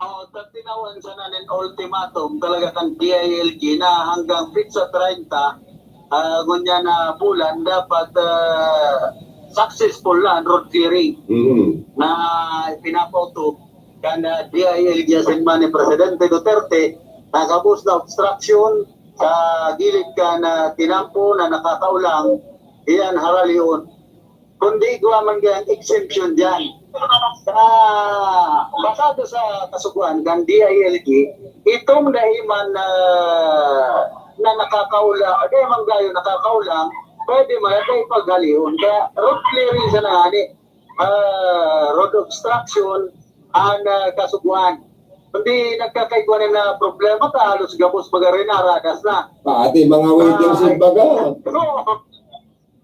Oh, tatinawan sana nin ultimatum talaga kan D I L G na hanggang petsa treinta, ah, ngunyan na bulan, dapat, ah, successful na ang road clearing Mhm. na ipinapauto kan, ah, D I L G asin man ni Presidente Duterte na gabos na obstruction sa gilid kan, ah, tinampo na nakakaulang, iyan haralion. Kundi igwa man gayang exemption diyan. Sa, basado sa kasugoan kan D I L G, itong dai man na, na nakakaula, dai man gayo nakakaulang, pwede man na ipaghalion. Kaya road clearing sana ngani, ah, road obstruction, ang, ah, kasugoan. Kundi nagkakaigwa na, na problema, ta halos gabos baga rin, aradas na. Pati mga waiting shed baga. Oo.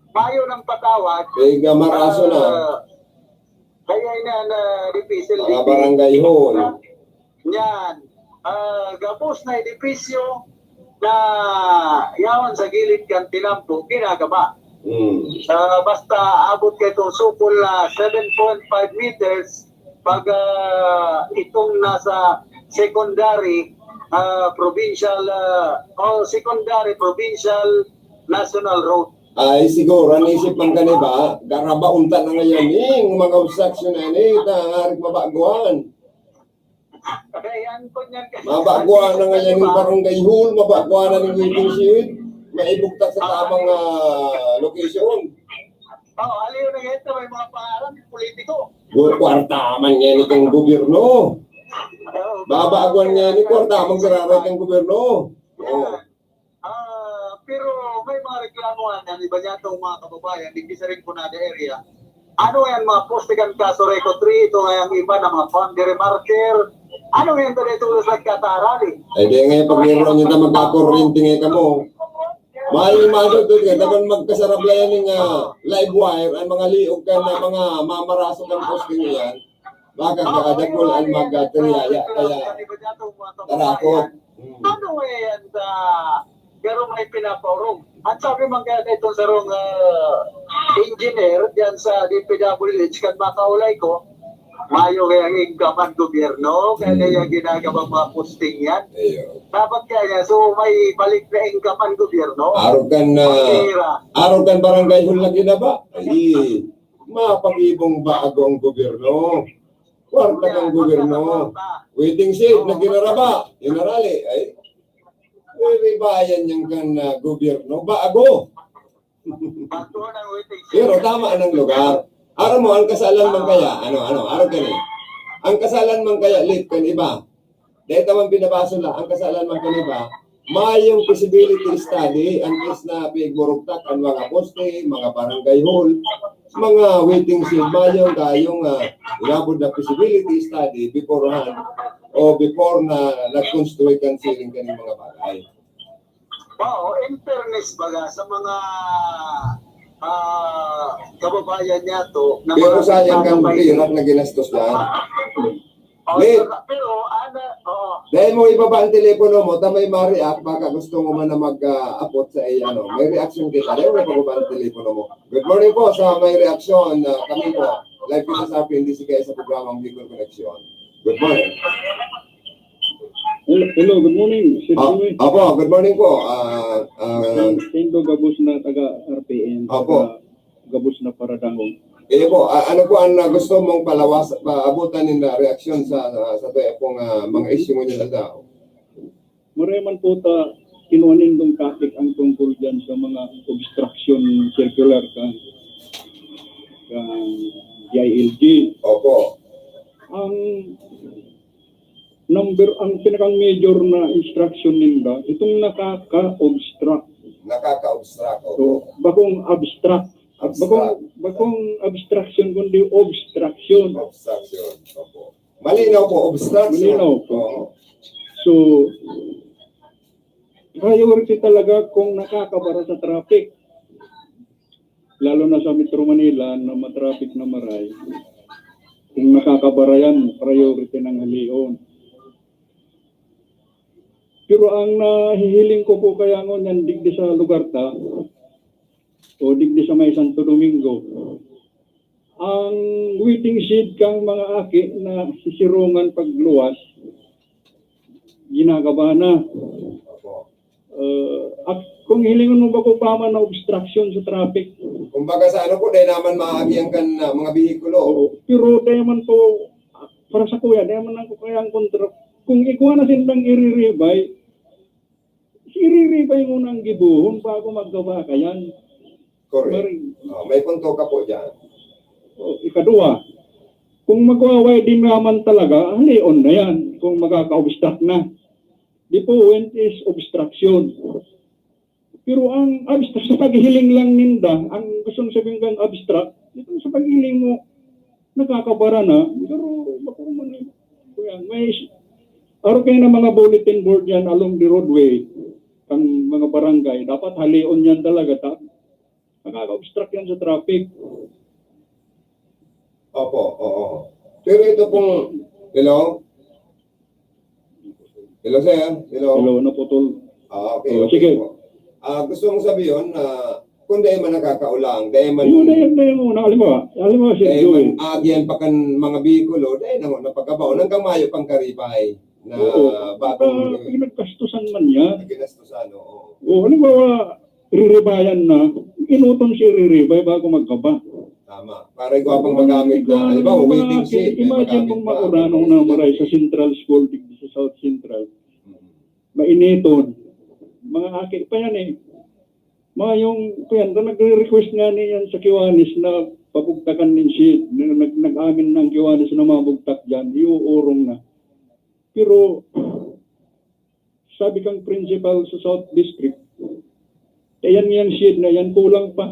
Mayo ng patawad. Kaya maraso na. Ah, kaya ina na difícil Mga din. Barangay hall. Yan. Ah, gabos na edipisyo na yaon sa gilid kan tinampo, ginagaba. Hmm. Ah, basta abot kay itong sukol na seven point five meters, pag, ah, itong nasa secondary, ah, provincial, ah, o secondary provincial national road. Ay, siguro, ang isip man kani ba, garaba unta na ngayon, eh, yung mga obstruction na yan, eh, ta, ngarik mabaguhan. Kaya yan po niyan kasi Mabaguhan na ngayon yung barangay hall, mabaguhan na yung waiting shed, maibugtak sa tamang, ah, location. Oo, aliw na ngayon, may mga pangalan, politiko. Gu-, kwarta man yan itong gobyerno. Oo, Babaguhan nga ni kwarta man gararay kang gobyerno. Oo. Ah, pero may mga reklamo nga ng iba niya itong mga kababayan, digdi sa Rinconada area. Ano yan, mga poste kan Casureco three, ito nga yung iba na mga boundary marker. Ano yan, ba ito sa nagkatarali? Ay, di nga yung pagkiro nyo na magkakuryente nga kamo. Mayo yung mga doon, kaya dapat magkasarablayan ng, ah, live wire, ang mga liog ka na mga mamaraso kan poste nyo yan. Baka kakadakol ang magkatriyaya, kaya tarakot. Hmm. Ano nga yan sa, pero may pinapaurong? At sabi man kaya na itong sarong, ah, engineer diyan sa D P W H, kan makaulay ko, mayo kaya ang income ang gobyerno, kaya Hmm. kaya ginagawang mga posting yan. Ayun. Dapat kaya, so may balik na income ang gobyerno. Arog kan, ah, Pagkira. arog kan barangay hall na ginaba. Ay, mapag-ibong bago ang gobyerno. Kwarta kan gobyerno. Waiting shed na ginaraba. Ginarali. Ay, may bayan yan kan, ah, gobyerno. Bago. Bago ng waiting shed. Pero tama ang lugar. Aram mo, ang kasalan man kaya, ano, ano, aram ka na. Ang kasalan man kaya, lit kan iba. Dahil naman binabasa na, ang kasalan man kan iba, mayong feasibility study, ang is na pigburugtak ang mga poste, mga barangay hall, mga waiting shed, mayong kayong, ah, inabot na feasibility study beforehand o before na nag-construct ang siring kaning mga bagay. Wow, in fairness baga sa mga, ah, kababayan niya to, na Pero mga sayang kang kababayan. Pirak na ginastos dyan. Oh, Late. Pero, pero, ano, oo. Dahil mo ibaba ang telepono mo, ta may ma-react, baka gusto mo man na mag, ah, apot sa, eh, ano, may reaction kita. Dahil mo ibaba ang telepono mo. Good morning po sa may reaksyon. Ah, kami po, live kita sa R P N D C K sa programang Bicol Connection. Good morning. Hello, hello, good morning, Sir Ah, Jimmy. Opo, good morning po. Ah, ah, Sendo Gabos na taga R P N, Opo. Taga Gabos na Paradangog. Iyo po, ah, ano po ang, ah, gusto mong palawas, paabutan nin, ah, reaksyon sa, sa, sa tuya pong, ah, mga isyu mo dyan sa tao? Maray man po ta, kinuha nindong topic ang tungkol dyan sa mga obstruction circular kan, kan D I L G. Opo. Ang Number, ang pinakang major na instruction ninda, itong nakaka-obstruct. Nakaka-obstruct. So, Oo. Bakong abstract. Bakong, Abstract. bakong abstraction, kundi obstruction. Obstruction. Opo. Malinaw po, obstruction. Malinaw po. Oo. So, priority talaga kung nakakabara sa traffic. Lalo na sa Metro Manila na matraffic na maray. Kung nakakabara yan, priority ng halion. Pero ang nahihiling ko po kaya ngunyan, digdi sa lugar ta, o digdi sa may Santo Domingo, ang waiting shed kang mga aki na sisirungan pagluwas, ginagaba na. Opo. Uh, at kung hilingon mo ba kung pa man na obstruction sa traffic? Kumbaga sa ano po, dahil naman maagihan kan ah, mga bihikulo. Oo. Pero dahil man po, para sa kuya, dahil man lang ko kaya ang kontra. Kung ikuha na sindang iriribay, iriribay mo na ang gibuhon bago maggaba ka yan. Correct. Maring- Oh, may punto ka po dyan. O, ikadua, kung magwaway din naman talaga, halion na yan kung magkaka-obstruct na. The point is obstruction. Pero ang abstract, sa paghiling lang ninda, ang gustong sabihin kang abstract, ito sa paghiling mo, nakakabara na, pero bako man eh. Kuya, may, araw kayo na mga bulletin board yan along the roadway, kang mga barangay, dapat halion yan talaga, ta? Nakaka-obstruct yan sa traffic. Opo, oo. Pero ito pong, hello? Hello, sir. Hello. Hello, naputol. Ah, okay, Oh, okay sige. Po. Ah, gusto mong sabihin na kung dahil man nakakaulang, dahil man, Yun na yun na yung una. Halimbawa, halimbawa si dahil Joy. Man, agihan pa kan mga bikulo, dahil na napagkabaon, hanggang mayo pang karibay na Oo. bagong Ah, pinagkastusan man yan. Ginastusan, oo. O, halimbawa, riribayan na, inuton si riribay bago magkaba. Tama. Para igwa pang magamit na, halimbawa, Mga waiting aki, shed, may imagine magamit mong pa. maurano na maray sa Central School, digdi sa South Central. Mm. Mainiton. Mga aki pa yan eh. Mayong, kuyan, na nagre-request nga niyan sa Kiwanis na pabugtakan nin shed. Na, nag, nag-amin ng Kiwanis na mabugtak dyan, iuurong na. Pero, sabi kang principal sa South District, "Ayan yang shed na yan, kulang pa.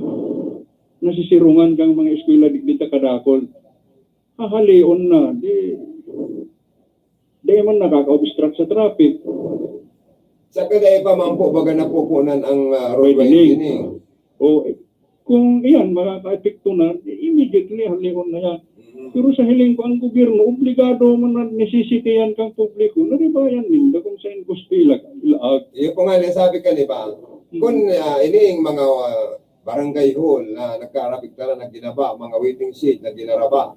Nasisirungan kang mga eskwela digdi ta kadakol." Hahalion na, di, di man nakaka-obstruct sa traffic. Sa kadai pa man po, baga napupunan ang ah, road Widening. Widening. O, eh, kung iyan, makaka-epekto na, immediately, halion na yan. Mm. Pero sa hiling ko, ang gobyerno, obligado man na necessity yan kang publiko, naribayan ninda kung saan gusto ila, ilaag. Iyo po nga, sabi ka, di ba? Kung ah, ini yung mga ah, barangay hall na nagkaarabig tala na ginaba, mga waiting shed na ginaraba,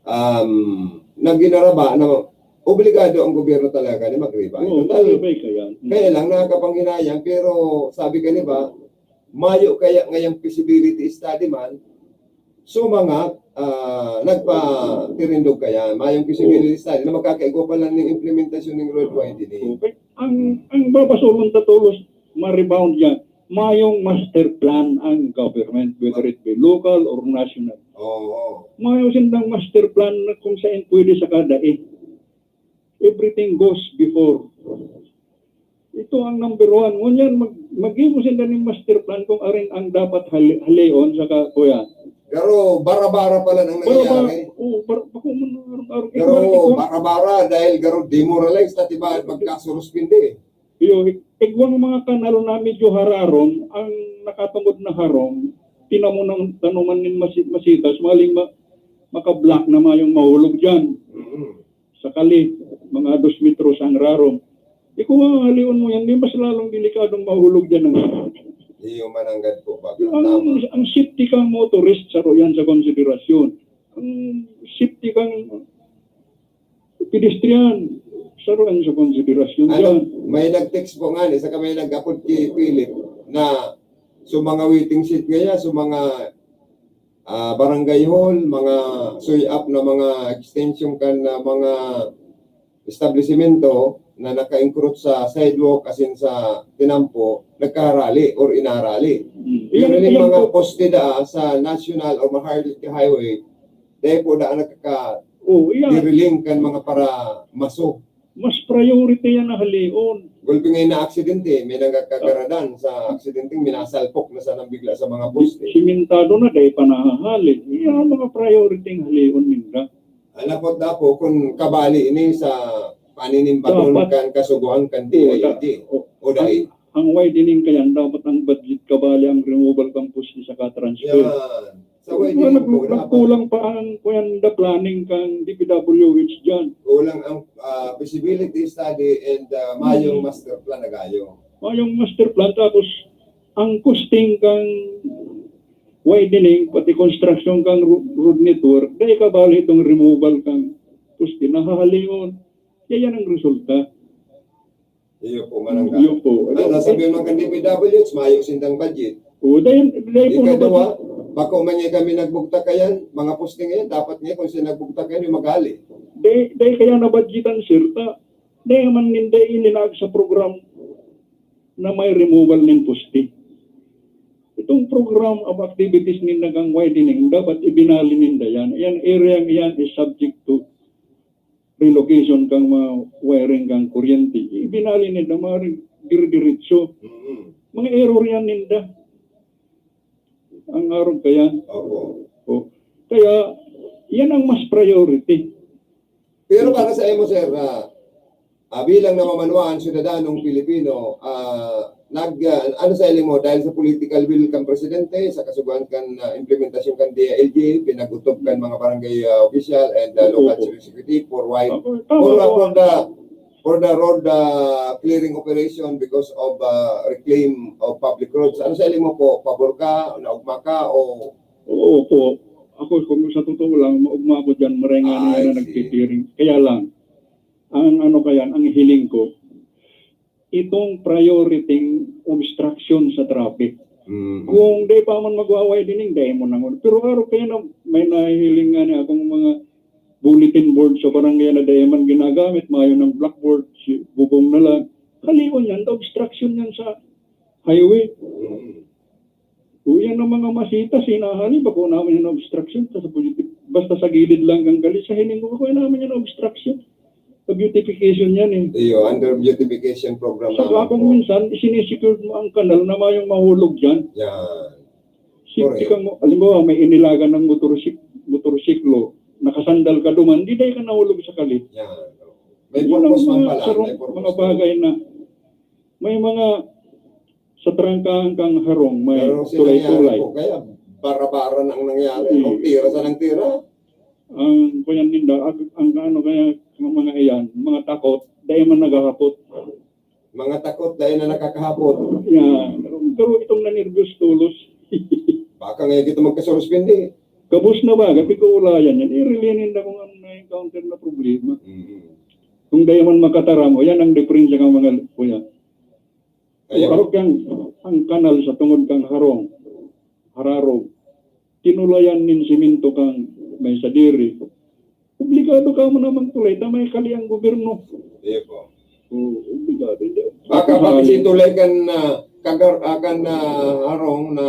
um, na ginaraba, na obligado ang gobyerno talaga ni mag-revise. Oo, Total, maribay ka yan. Kaya lang, nakakapanghinayang, pero sabi ka, di ba, mayo kaya ngayang feasibility study man, so mga ah, nagpatirindog kaya, mayong feasibility study na magkakaigwa pa lang ng implementasyon ng road widening. Okay. Ang, ang babasulon ta tolos, ma-rebound yan. Mayong master plan ang government, whether it be local or national. Oo. Mayo sindang master plan na kung saan pwede sa kada eh. Everything goes before. Ito ang number one. Ngunyan, mag, mag-ibo sinda ning master plan kung aring ang dapat hali, halion sa ka, kuya. Pero bara-bara pala nang Pero ba, nangyayari. oh, bar, bako mo na, bar, Pero bara-bara dahil garo demoralize na tiba at magkasuruspindi. Iyo, igwang mga kanal na medyo hararom, ang nakatungod na harom, tinamo ng tanuman nin masi-, masitas, maling ma, makablock na mayong mahulog dyan. Mm. Sakali, mga dos metros ang rarom. Di ko nga halion mo yan, di mas lalong delikadong mahulog dyan ang Iyo mananggad po ba? Ang, Tama. Ang safety kang motorist, saro yan sa konsiderasyon. Ang safety kang pedestrian, saro yan sa konsiderasyon Ano, dyan. May nag-text po nga, isa ka may nag-apod kay Philip na so mga waiting shed ngayon, so mga ah, barangay hall, mga suy-up na mga extension kan na mga establisimento na naka-encroach sa sidewalk asin sa tinampo, nagkaharali or inarali. Mm. Yung Iyan, ining iyan mga po. Poste daa sa National or Maharlika Highway, dahil po daan nagkaka Oh, iyan. diriling kan mga para maso. Mas priority yan na halion. Gulpi nga na aksidente, may nagkagaradan sa aksidenteng minasalpok na sana bigla sa mga poste. Simentado na, dai pa nahahali. Yan ang mga priority ng halion ninda. Anak ko, Dapo, kung kabali ini sa paninimbaton Dapat. Kan kasugoan kan Oo, da- D I L G. O, o dai. Ang, ang widening kayan, dapat ang budget kabali ang removal kan poste saka transfer. Yan. Sa widening Wala, po, dapat. Nagkulang pa ang, kuyan, the planning kan D P W H dyan. Kulang ang, ah, feasibility study and, ah, mayong Hmm. master plan na gayo. Mayong master plan, tapos ang costing kang widening, pati construction kang ro-, road network, dai kabali itong removal kang poste, nahahalion. Kaya yan ang resulta. Iyo po, manangga. Iyo po. Ano, sabi mo kan D P W H, mayo sindang budget. O, dahil, dahil po Ikadua, nabudget- bako man niya kami nagbugtak kayan, mga posting ngayon, dapat niya kung siya nagbugtak kayan, yung magali. Dahil, dahil kaya nabudgetan, sir, ta, dahil man ninda ilinag sa program na may removal ng poste. Itong program of activities ninda kang widening, dapat ibinali ninda yan. Yan, area yan is subject to relocation kang mga wiring kang kuryente. Ibinali ninda, mga dire-diretso. Mm. Mga error yan ninda. Ang arog kaya. Opo. O, kaya, yan ang mas priority. Pero para sa imo, sir, ah, ah, bilang namamanwaan, syudadanong Pilipino, ah, nag, ah, ano sa imo, dahil sa political will kan presidente, sa kasugoan kan, ah, implementasyon kan D I L G, pinag-utob kan mga barangay, ah, official and, ah, Opo, local opo. Chief executive for wide, Opo, tama for, ah, po. For the, for the road, ah, clearing operation because of, ah, reclaim of public roads. Ano sa imo po? Pabor ka? Naugma ka? O Oo po. Ako, kung sa totoo lang, maugma ako dyan, maray nga Ah, naman I na see. Nagtitiring. Kaya lang, ang ano kaya, ang hiling ko, itong priority obstruction sa traffic. Mm. Kung di pa man magwa-widening, dai mo nangon. Pero araw kaya na may nahihiling nga na akong mga bulletin board sa barangay na dai man ginagamit, mayo ng blackboard, si bubong na lang. Halion yan, obstruction yan sa highway. Mm. O, yan ang mga masitas, hinahali, bako naman yung obstruction, tas sa beauty-, basta sa gilid lang kang gali, sa hiling ko, bako naman yung obstruction. Sa beautification yan eh. Iyo, under beautification program Saka naman kung po. Minsan, isinisecure mo ang kanal na mayong mahulog dyan. Yan. Safety Correct. Ka mo, halimbawa, may inilagan ng motorsik-, motorsiklo, nakasandal ka duman, di dahil ka nahulog sa kali. Yan. May Yun ang purpose man mga pala, sarong-, may purpose mga man. Bagay na may mga sa trangkahan kang harong, may Pero sila tulay-tulay. Yan po, kaya bara-bara na ang nangyari. Hmm. Kung tira sa nang tira. Ang kuyan ninda, ag-, ang ano kaya, ang mga iyan, mga takot, dahil man naghahapot. Mga takot, dahil na nakakahapot. Yan. Pero, pero itong nanervyos tulos. Baka ngayon kita magkasuruspindi. Gabos na ba? Gabi ko ulayan yan. I-relay ninda kung ano na-encounter na problema. Mm. Kung dahil man makataram, o yan ang diferensya ng mga kuya. Ayun. Arog kang ang kanal sa tungod kang harong, hararog, tinulayan nin simento kang may sadiri. Obligado ka mo namang tulay ta may kali ang gobyerno. Iyo po. Oo, obligado. Hindi. Baka Mahal. Bakit si tulay kan, ah, kagar-, ah, kan, ah, harong na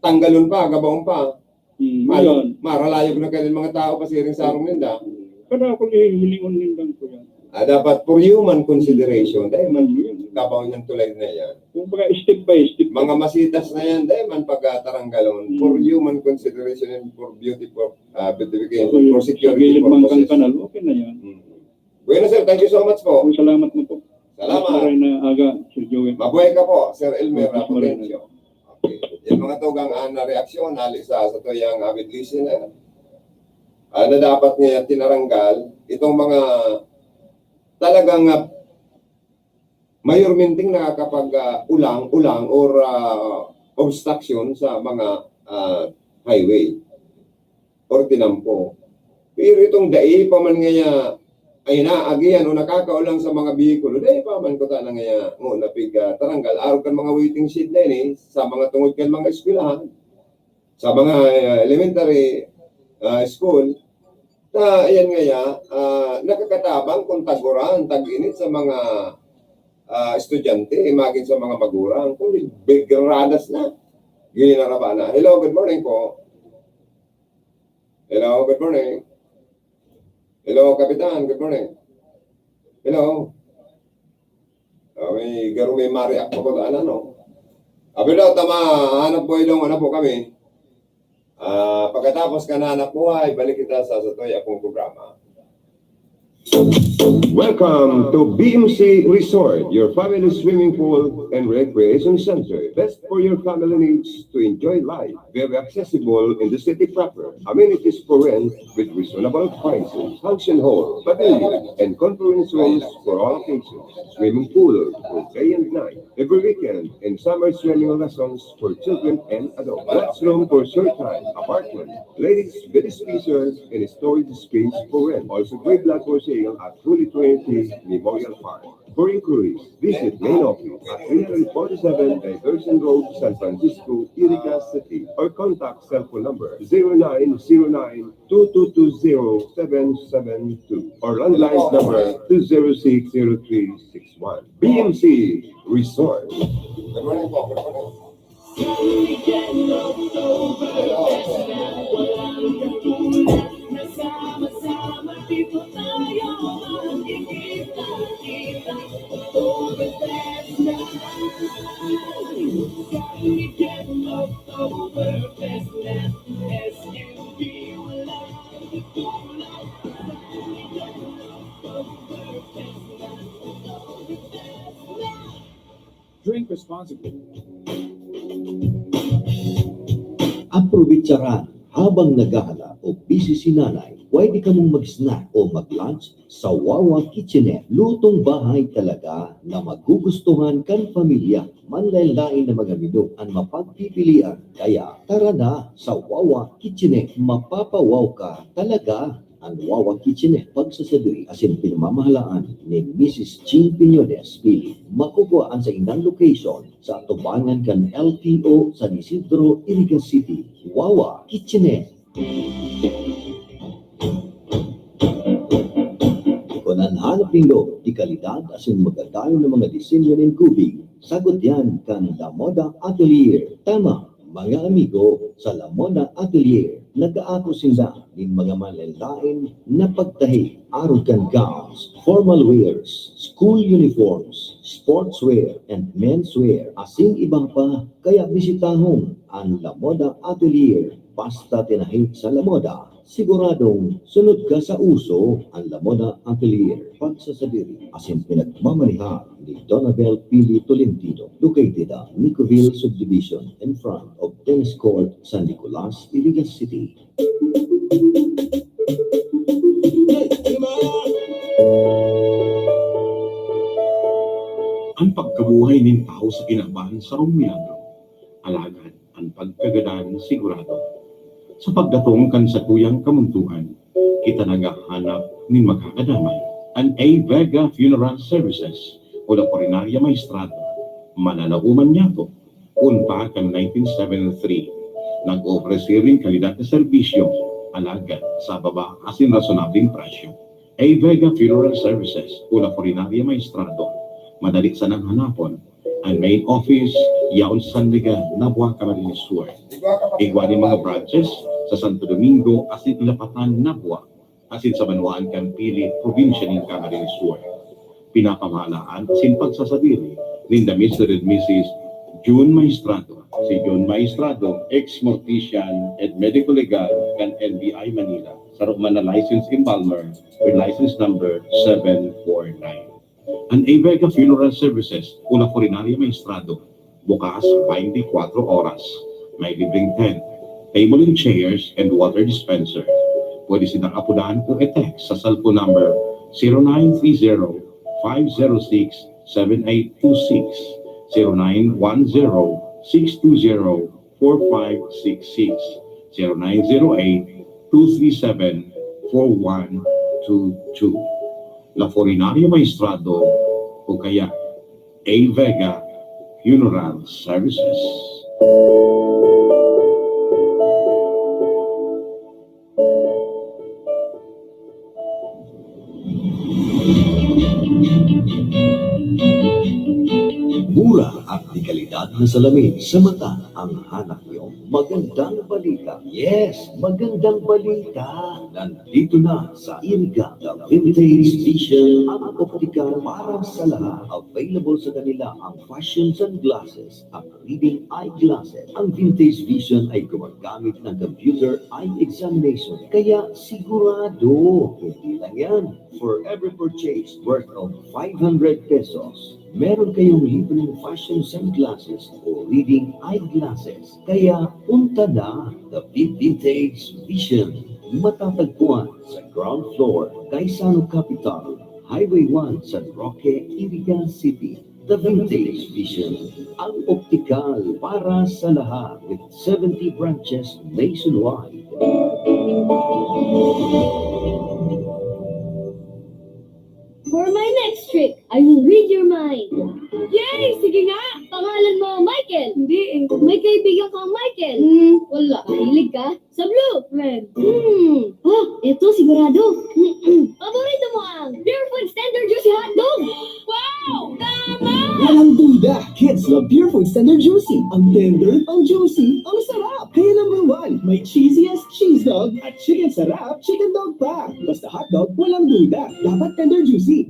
tanggalon pa, gabaon pa. Hmm, Mal-, yan. Maralayog na kayo ng mga tao pasiring sa arong ninda. Kada ako lihilingon nindang ko yan. Ah, dapat for human consideration. Dahil man, kabaw niyang tulay na yan. Kung baga, step by step. Mga masitas na yan, dahil man pagkataranggalon. Hmm. For human consideration and for beauty, for, ah, beautification, Okay, for sa security gilid man kang purposes. Kanal, okay na yan. Hmm. Bueno, sir, thank you so much po. Salamat mo po. Salamat. Maray na aga, Sir Joey. Mabuhay ka po, Sir Elmer Mabuhay na. Potencio. Okay. Yung mga tugang, ah, na reaksyon, hali sa, sa tuyang avid listener. Ah, na dapat nga tinaranggal, itong mga talagang, ah, mayormenteng nakakapag, ah, ulang, ulang or, ah, obstruction sa mga, ah, highway or tinampo. Pero itong dai pa man ngaya, ay naagihan o nakakaulang sa mga behikulo, dai pa man kuta na ngaya, ngo, napig, ah, taranggal, arog kan mga waiting shed na ini, sa mga tungod kan mga eskwelahan, sa mga, ah, elementary, ah, school, ta, ayan ngaya, ah, nakakatabang kung tag-uran, tag-init sa mga, ah, estudyante, imagine sa mga magurang, kung big radas na, ginaraba na. Hello, good morning po. Hello, good morning. Hello, Kapitan, good morning. Hello? Ah, may garo may ma-react pa baga, ano, no? Abi daw, tama, hanap buhay daw, ano po kami. Ah, pagkatapos ka na hanap buhay, balik kita sa, sa toy akong programa. Welcome to B M C Resort, your family swimming pool and recreation center. Best for your family needs to enjoy life. Very accessible in the city proper. Amenities for rent with reasonable prices. Function hall, pavilion, and conference rooms for all occasions. Swimming pool for day and night. Every weekend and summer swimming lessons for children and adults. Classroom for short time. Apartment. Ladies, bed spaces, and storage space for rent. Also, graveyard for sale at Holy Trinity Memorial Park. For inquiries, visit main office at three forty-seven Diversion Road, San Francisco, Iriga City, or contact cell phone number zero nine zero nine two two two zero seven seven two or landline number two zero six zero three six one. B M C Resort. Drink responsibly. Aprobetsaran habang naghahala o busy si nanay, pwede kamong mag-snack o mag-lunch sa Wawa Kitchenette. Lutong bahay talaga na magugustuhan kan pamilya. Manlaen-laen na mga menu an mapagpipilian. Kaya tara na sa Wawa Kitchenette, mapapawaw ka talaga. An Wawa Kitchenette pagsasadiri asin pinamamahalaan ni Misis Ching Piñones Pili. Makukuha an saindang location sa atubangan kan L T O San Isidro, Iriga City. Wawa Kitchenette. Kun an hanap nindo di kalidad asin magadayon na mga disenyo nin gubing, sagot yan kan La Moda Atelier. Tama, mga amigo, sa La Moda Atelier, nag-aako sinda nin mga manlaen-laen na pagtahi, arog kan gowns, formal wears, school uniforms, sportswear, and menswear, asin iba pa. Kaya bisitahon an La Moda Atelier. Basta tinahi sa La Moda, siguradong sunod ka sa uso. An La Moda Atelier, pagsasadiri asin pinagmamanehan ni Donabel Pili Tolentino, located at Nicoville Subdivision, in front of Tennis Court, San Nicolas, Iriga City. An pagkabuhay nin tawo sa kinaban sarong milagro. Alagad, an pagkagadan sigurado. Sa pagdatong kan satuyang kamundoan, kita naghahanap nin magkakadamay. An A Vega Funeral Services o La Funeraria Maestrado, mananaoman niyato, kun pa kan nineteen seventy-three, nag-oofrese nin kalidad na serbisyo, alagad sa baba asin rasonableng presyo. A Vega Funeral Services o La Funeraria Maestrado, madali sanang hanapon. An main office yaon sa San Miguel, Nabua, Camarines Sur. Igwa nin mga branches sa Santo Domingo asin Ilapatan, Nabua, asin sa banwaan kan Pili, probinsya nin Camarines Sur. Pinapamahalaan asin pagsasadiri ninda Mister and Missus Jun Maestrado. Si Jun Maestrado, ex-mortician and medico legal kan N B I Manila, saro man na licensed embalmer with license number seven four nine. An A Vega Funeral Services o La Funeraria Maestrado, bukas twenty-four oras. May libreng tent, table and chairs, and water dispenser. Pwede sindang apodan o i-text sa cellphone number zero nine three zero, five zero six, seven eight two six, zero nine one zero, six two zero, four five six six, zero nine zero eight, two three seven, four one two two. La Funeraria Maestrado o kaya A Vega Funeral Services. Mura at dekalidad na salamin sa mata ang hanap niyo? Magandang balita. Yes, magandang balita. Nandito na sa Iriga, the Vintage Vision, ang optical para sa lahat. Available sa kanila ang fashion sunglasses at reading eyeglasses. Ang Vintage Vision ay gumagamit ng computer eye examination. Kaya sigurado, hindi lang yan. For every purchase worth of five hundred pesos, meron kayong libreng fashion sunglasses o reading eyeglasses. Kaya punta na, the Vintage Vision. Matatagpuan sa ground floor, Gaisano Capital, Highway one, San Roque, Iriga City. The Vintage Vision, ang optical para sa lahat, with seventy branches nationwide. For my next trick, I will read your mind. Yay! Sige nga! Pangalan mo, Michael? Hindi eh. May kaibigan kang Michael? Hmm, wala. Mahilig ka? Sa blue? Red. Hmm. Ah, eto sigurado. Paborito mo ang Pure Food Standard Juicy Hotdog? Wow! Tama! Walang duda, kids love Pure Food Standard Juicy. Ang tender, ang juicy, ang sarap. Kaya number one, may cheesiest cheese dog at chicken sarap, chicken dog pa. Basta hotdog, walang duda. Dapat tender juicy.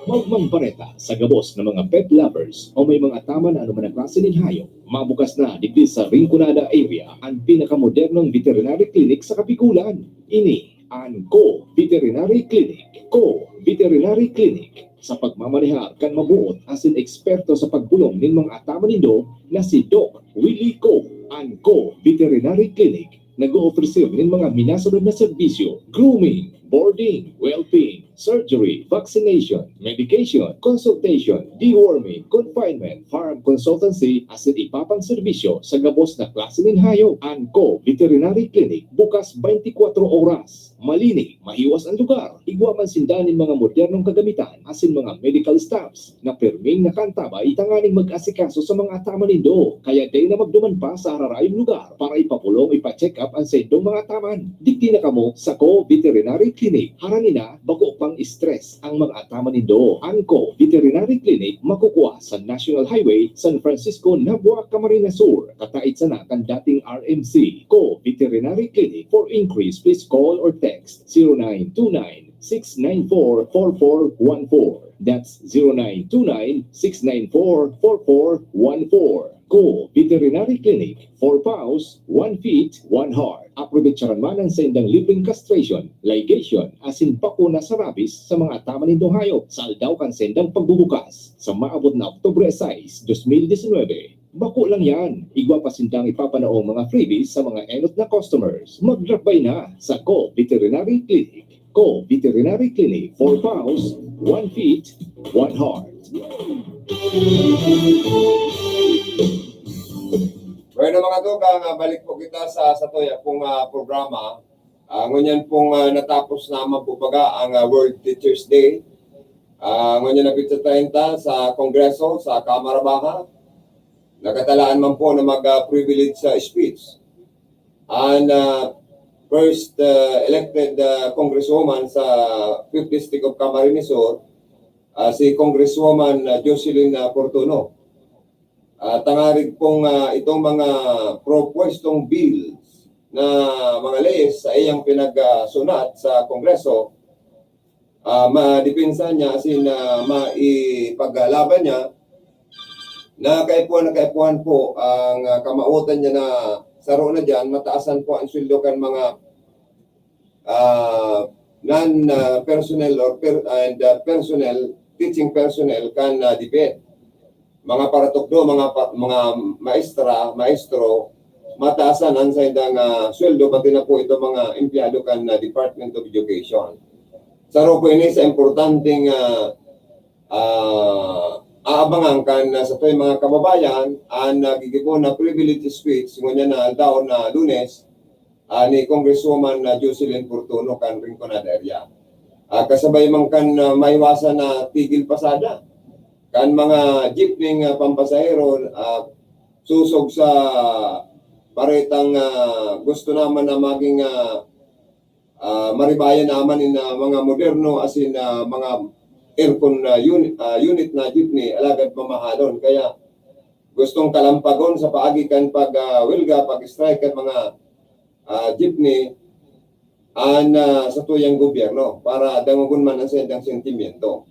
Magmang Bareta, sa gabos na mga pet lovers o may mga taman na anuman na klase nin hayop, mabukas na digdi sa Rinconada area an pinakamodernong veterinary clinic sa Kabigulan. Ini an Co Veterinary Clinic. Co Veterinary Clinic, sa pagmamanehar kan mabuot asin eksperto sa pagbolong nin mga ataman nindo na si Doc Willie Co. An Co Veterinary Clinic nag-oofreser nin mga minasunod na serbisyo: grooming, boarding, whelping, surgery, vaccination, medication, consultation, deworming, confinement, farm consultancy, asin iba pang serbisyo sa gabos na klase nin hayop. An Co Veterinary Clinic bukas beintikwatro oras. Malinis, mahiwas an lugar. Igwa man sinda nin mga modernong kagamitan asin mga medical staffs na pirming nakaantabay tanganing mag-asikaso sa mga ataman nindo. Kaya dai na magduman pa sa hararayong lugar para ipapolong, ipa-check up an saindong mga ataman. Digdi na kamo sa Co Veterinary Clinic. Harani na, bako pang stress ang mga ataman nindo. An Co Veterinary Clinic makukua sa National Highway, San Francisco, Nabua, Camarines Sur, katait sana kan dating R M C. Co Veterinary Clinic. For inquiries, please call or text zero nine two nine, six nine four, four four one four. That's zero nine two nine, six nine four, four four one four. Co Veterinary Clinic, four paws, one feet, one heart. Aprovechar man ang saindang libreng castration, ligation, asin bakuna sa rabies sa mga ataman nindong hayop sa aldaw kan saindang pagbubukas sa maabot na Oktubre sais, dos mil disinwebe. Bako lang yan, igwa pa sindang ipapanaong mga freebies sa mga enot na customers. Maglakbay na sa Co Veterinary Clinic. Co Veterinary Clinic, four paws, one feet, one heart. Bueno, mga tugang, ah, balik po kita sa, sa toya pong, ah, programa. Ah, ngunyan pong, ah, natapos naman po baga ang, ah, World Teachers Day. Ah, ngunyan na petsa treinta sa Kongreso, sa Kamara Baha. Nakatalaan man po na mag, ah, privilege sa speech. An, ah, first, ah, elected, ah, congresswoman sa fifth District of Camarines Sur, ah, si Congresswoman, ah, Jocelyn, ah, Fortuno. Ah, tangarig pong, ah, itong mga propuestong bills na mga leyes sa iyang pinagsunat sa Kongreso, ah, madepensa niya asin, ah, maipaglaban niya na kaipuhan na kaipuhan po ang, ah, kamawotan niya na saro na diyan, mataasan po ang sweldo kan mga, ah, non, ah, personnel or per-, and, ah, personnel, teaching personnel kan, ah, DepEd. Mga paratukdo, mga pa-, mga maestra, maestro, mataasan ang saindang, ah, sweldo, pati na po ito mga empleyado kan, ah, Department of Education. Saro po ini sa importanteng, ah, ah, aabangan kan, ah, satoy mga kababayan, an, ah, gigibo na privilege speech ngunyan na aldaw na Lunes, ah, ni Congresswoman, ah, Jocelyn Fortuno kan Rinconada area. Ah, kasabay man kan, ah, maiwasan na tigil pasada kan mga jeepney, ah, pampasahero, ah, susog sa paretang, ah, gusto naman na maging, ah, ah, maribayan naman in, ah, mga moderno asin, ah, mga aircon na unit, ah, unit na jeepney, alagad mamahalon. Kaya gustong kalampagon sa paagi kan pag, ah, welga, pag-strike kan mga, ah, jeepney an, ah, satuyang gobyerno para dangogon man an saindang sentimiento.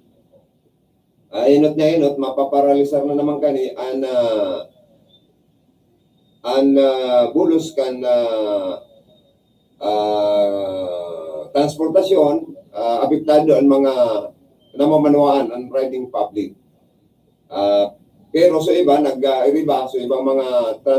Ah, enot na enot, mapaparalisar na naman kani an, ah, an, ah, bulos kan, ah, ah, transportasyon, ah, apektado an mga namamanuan, an riding public. Ah, pero sa iba, nag, ah, iriba, sa ibang mga trans-,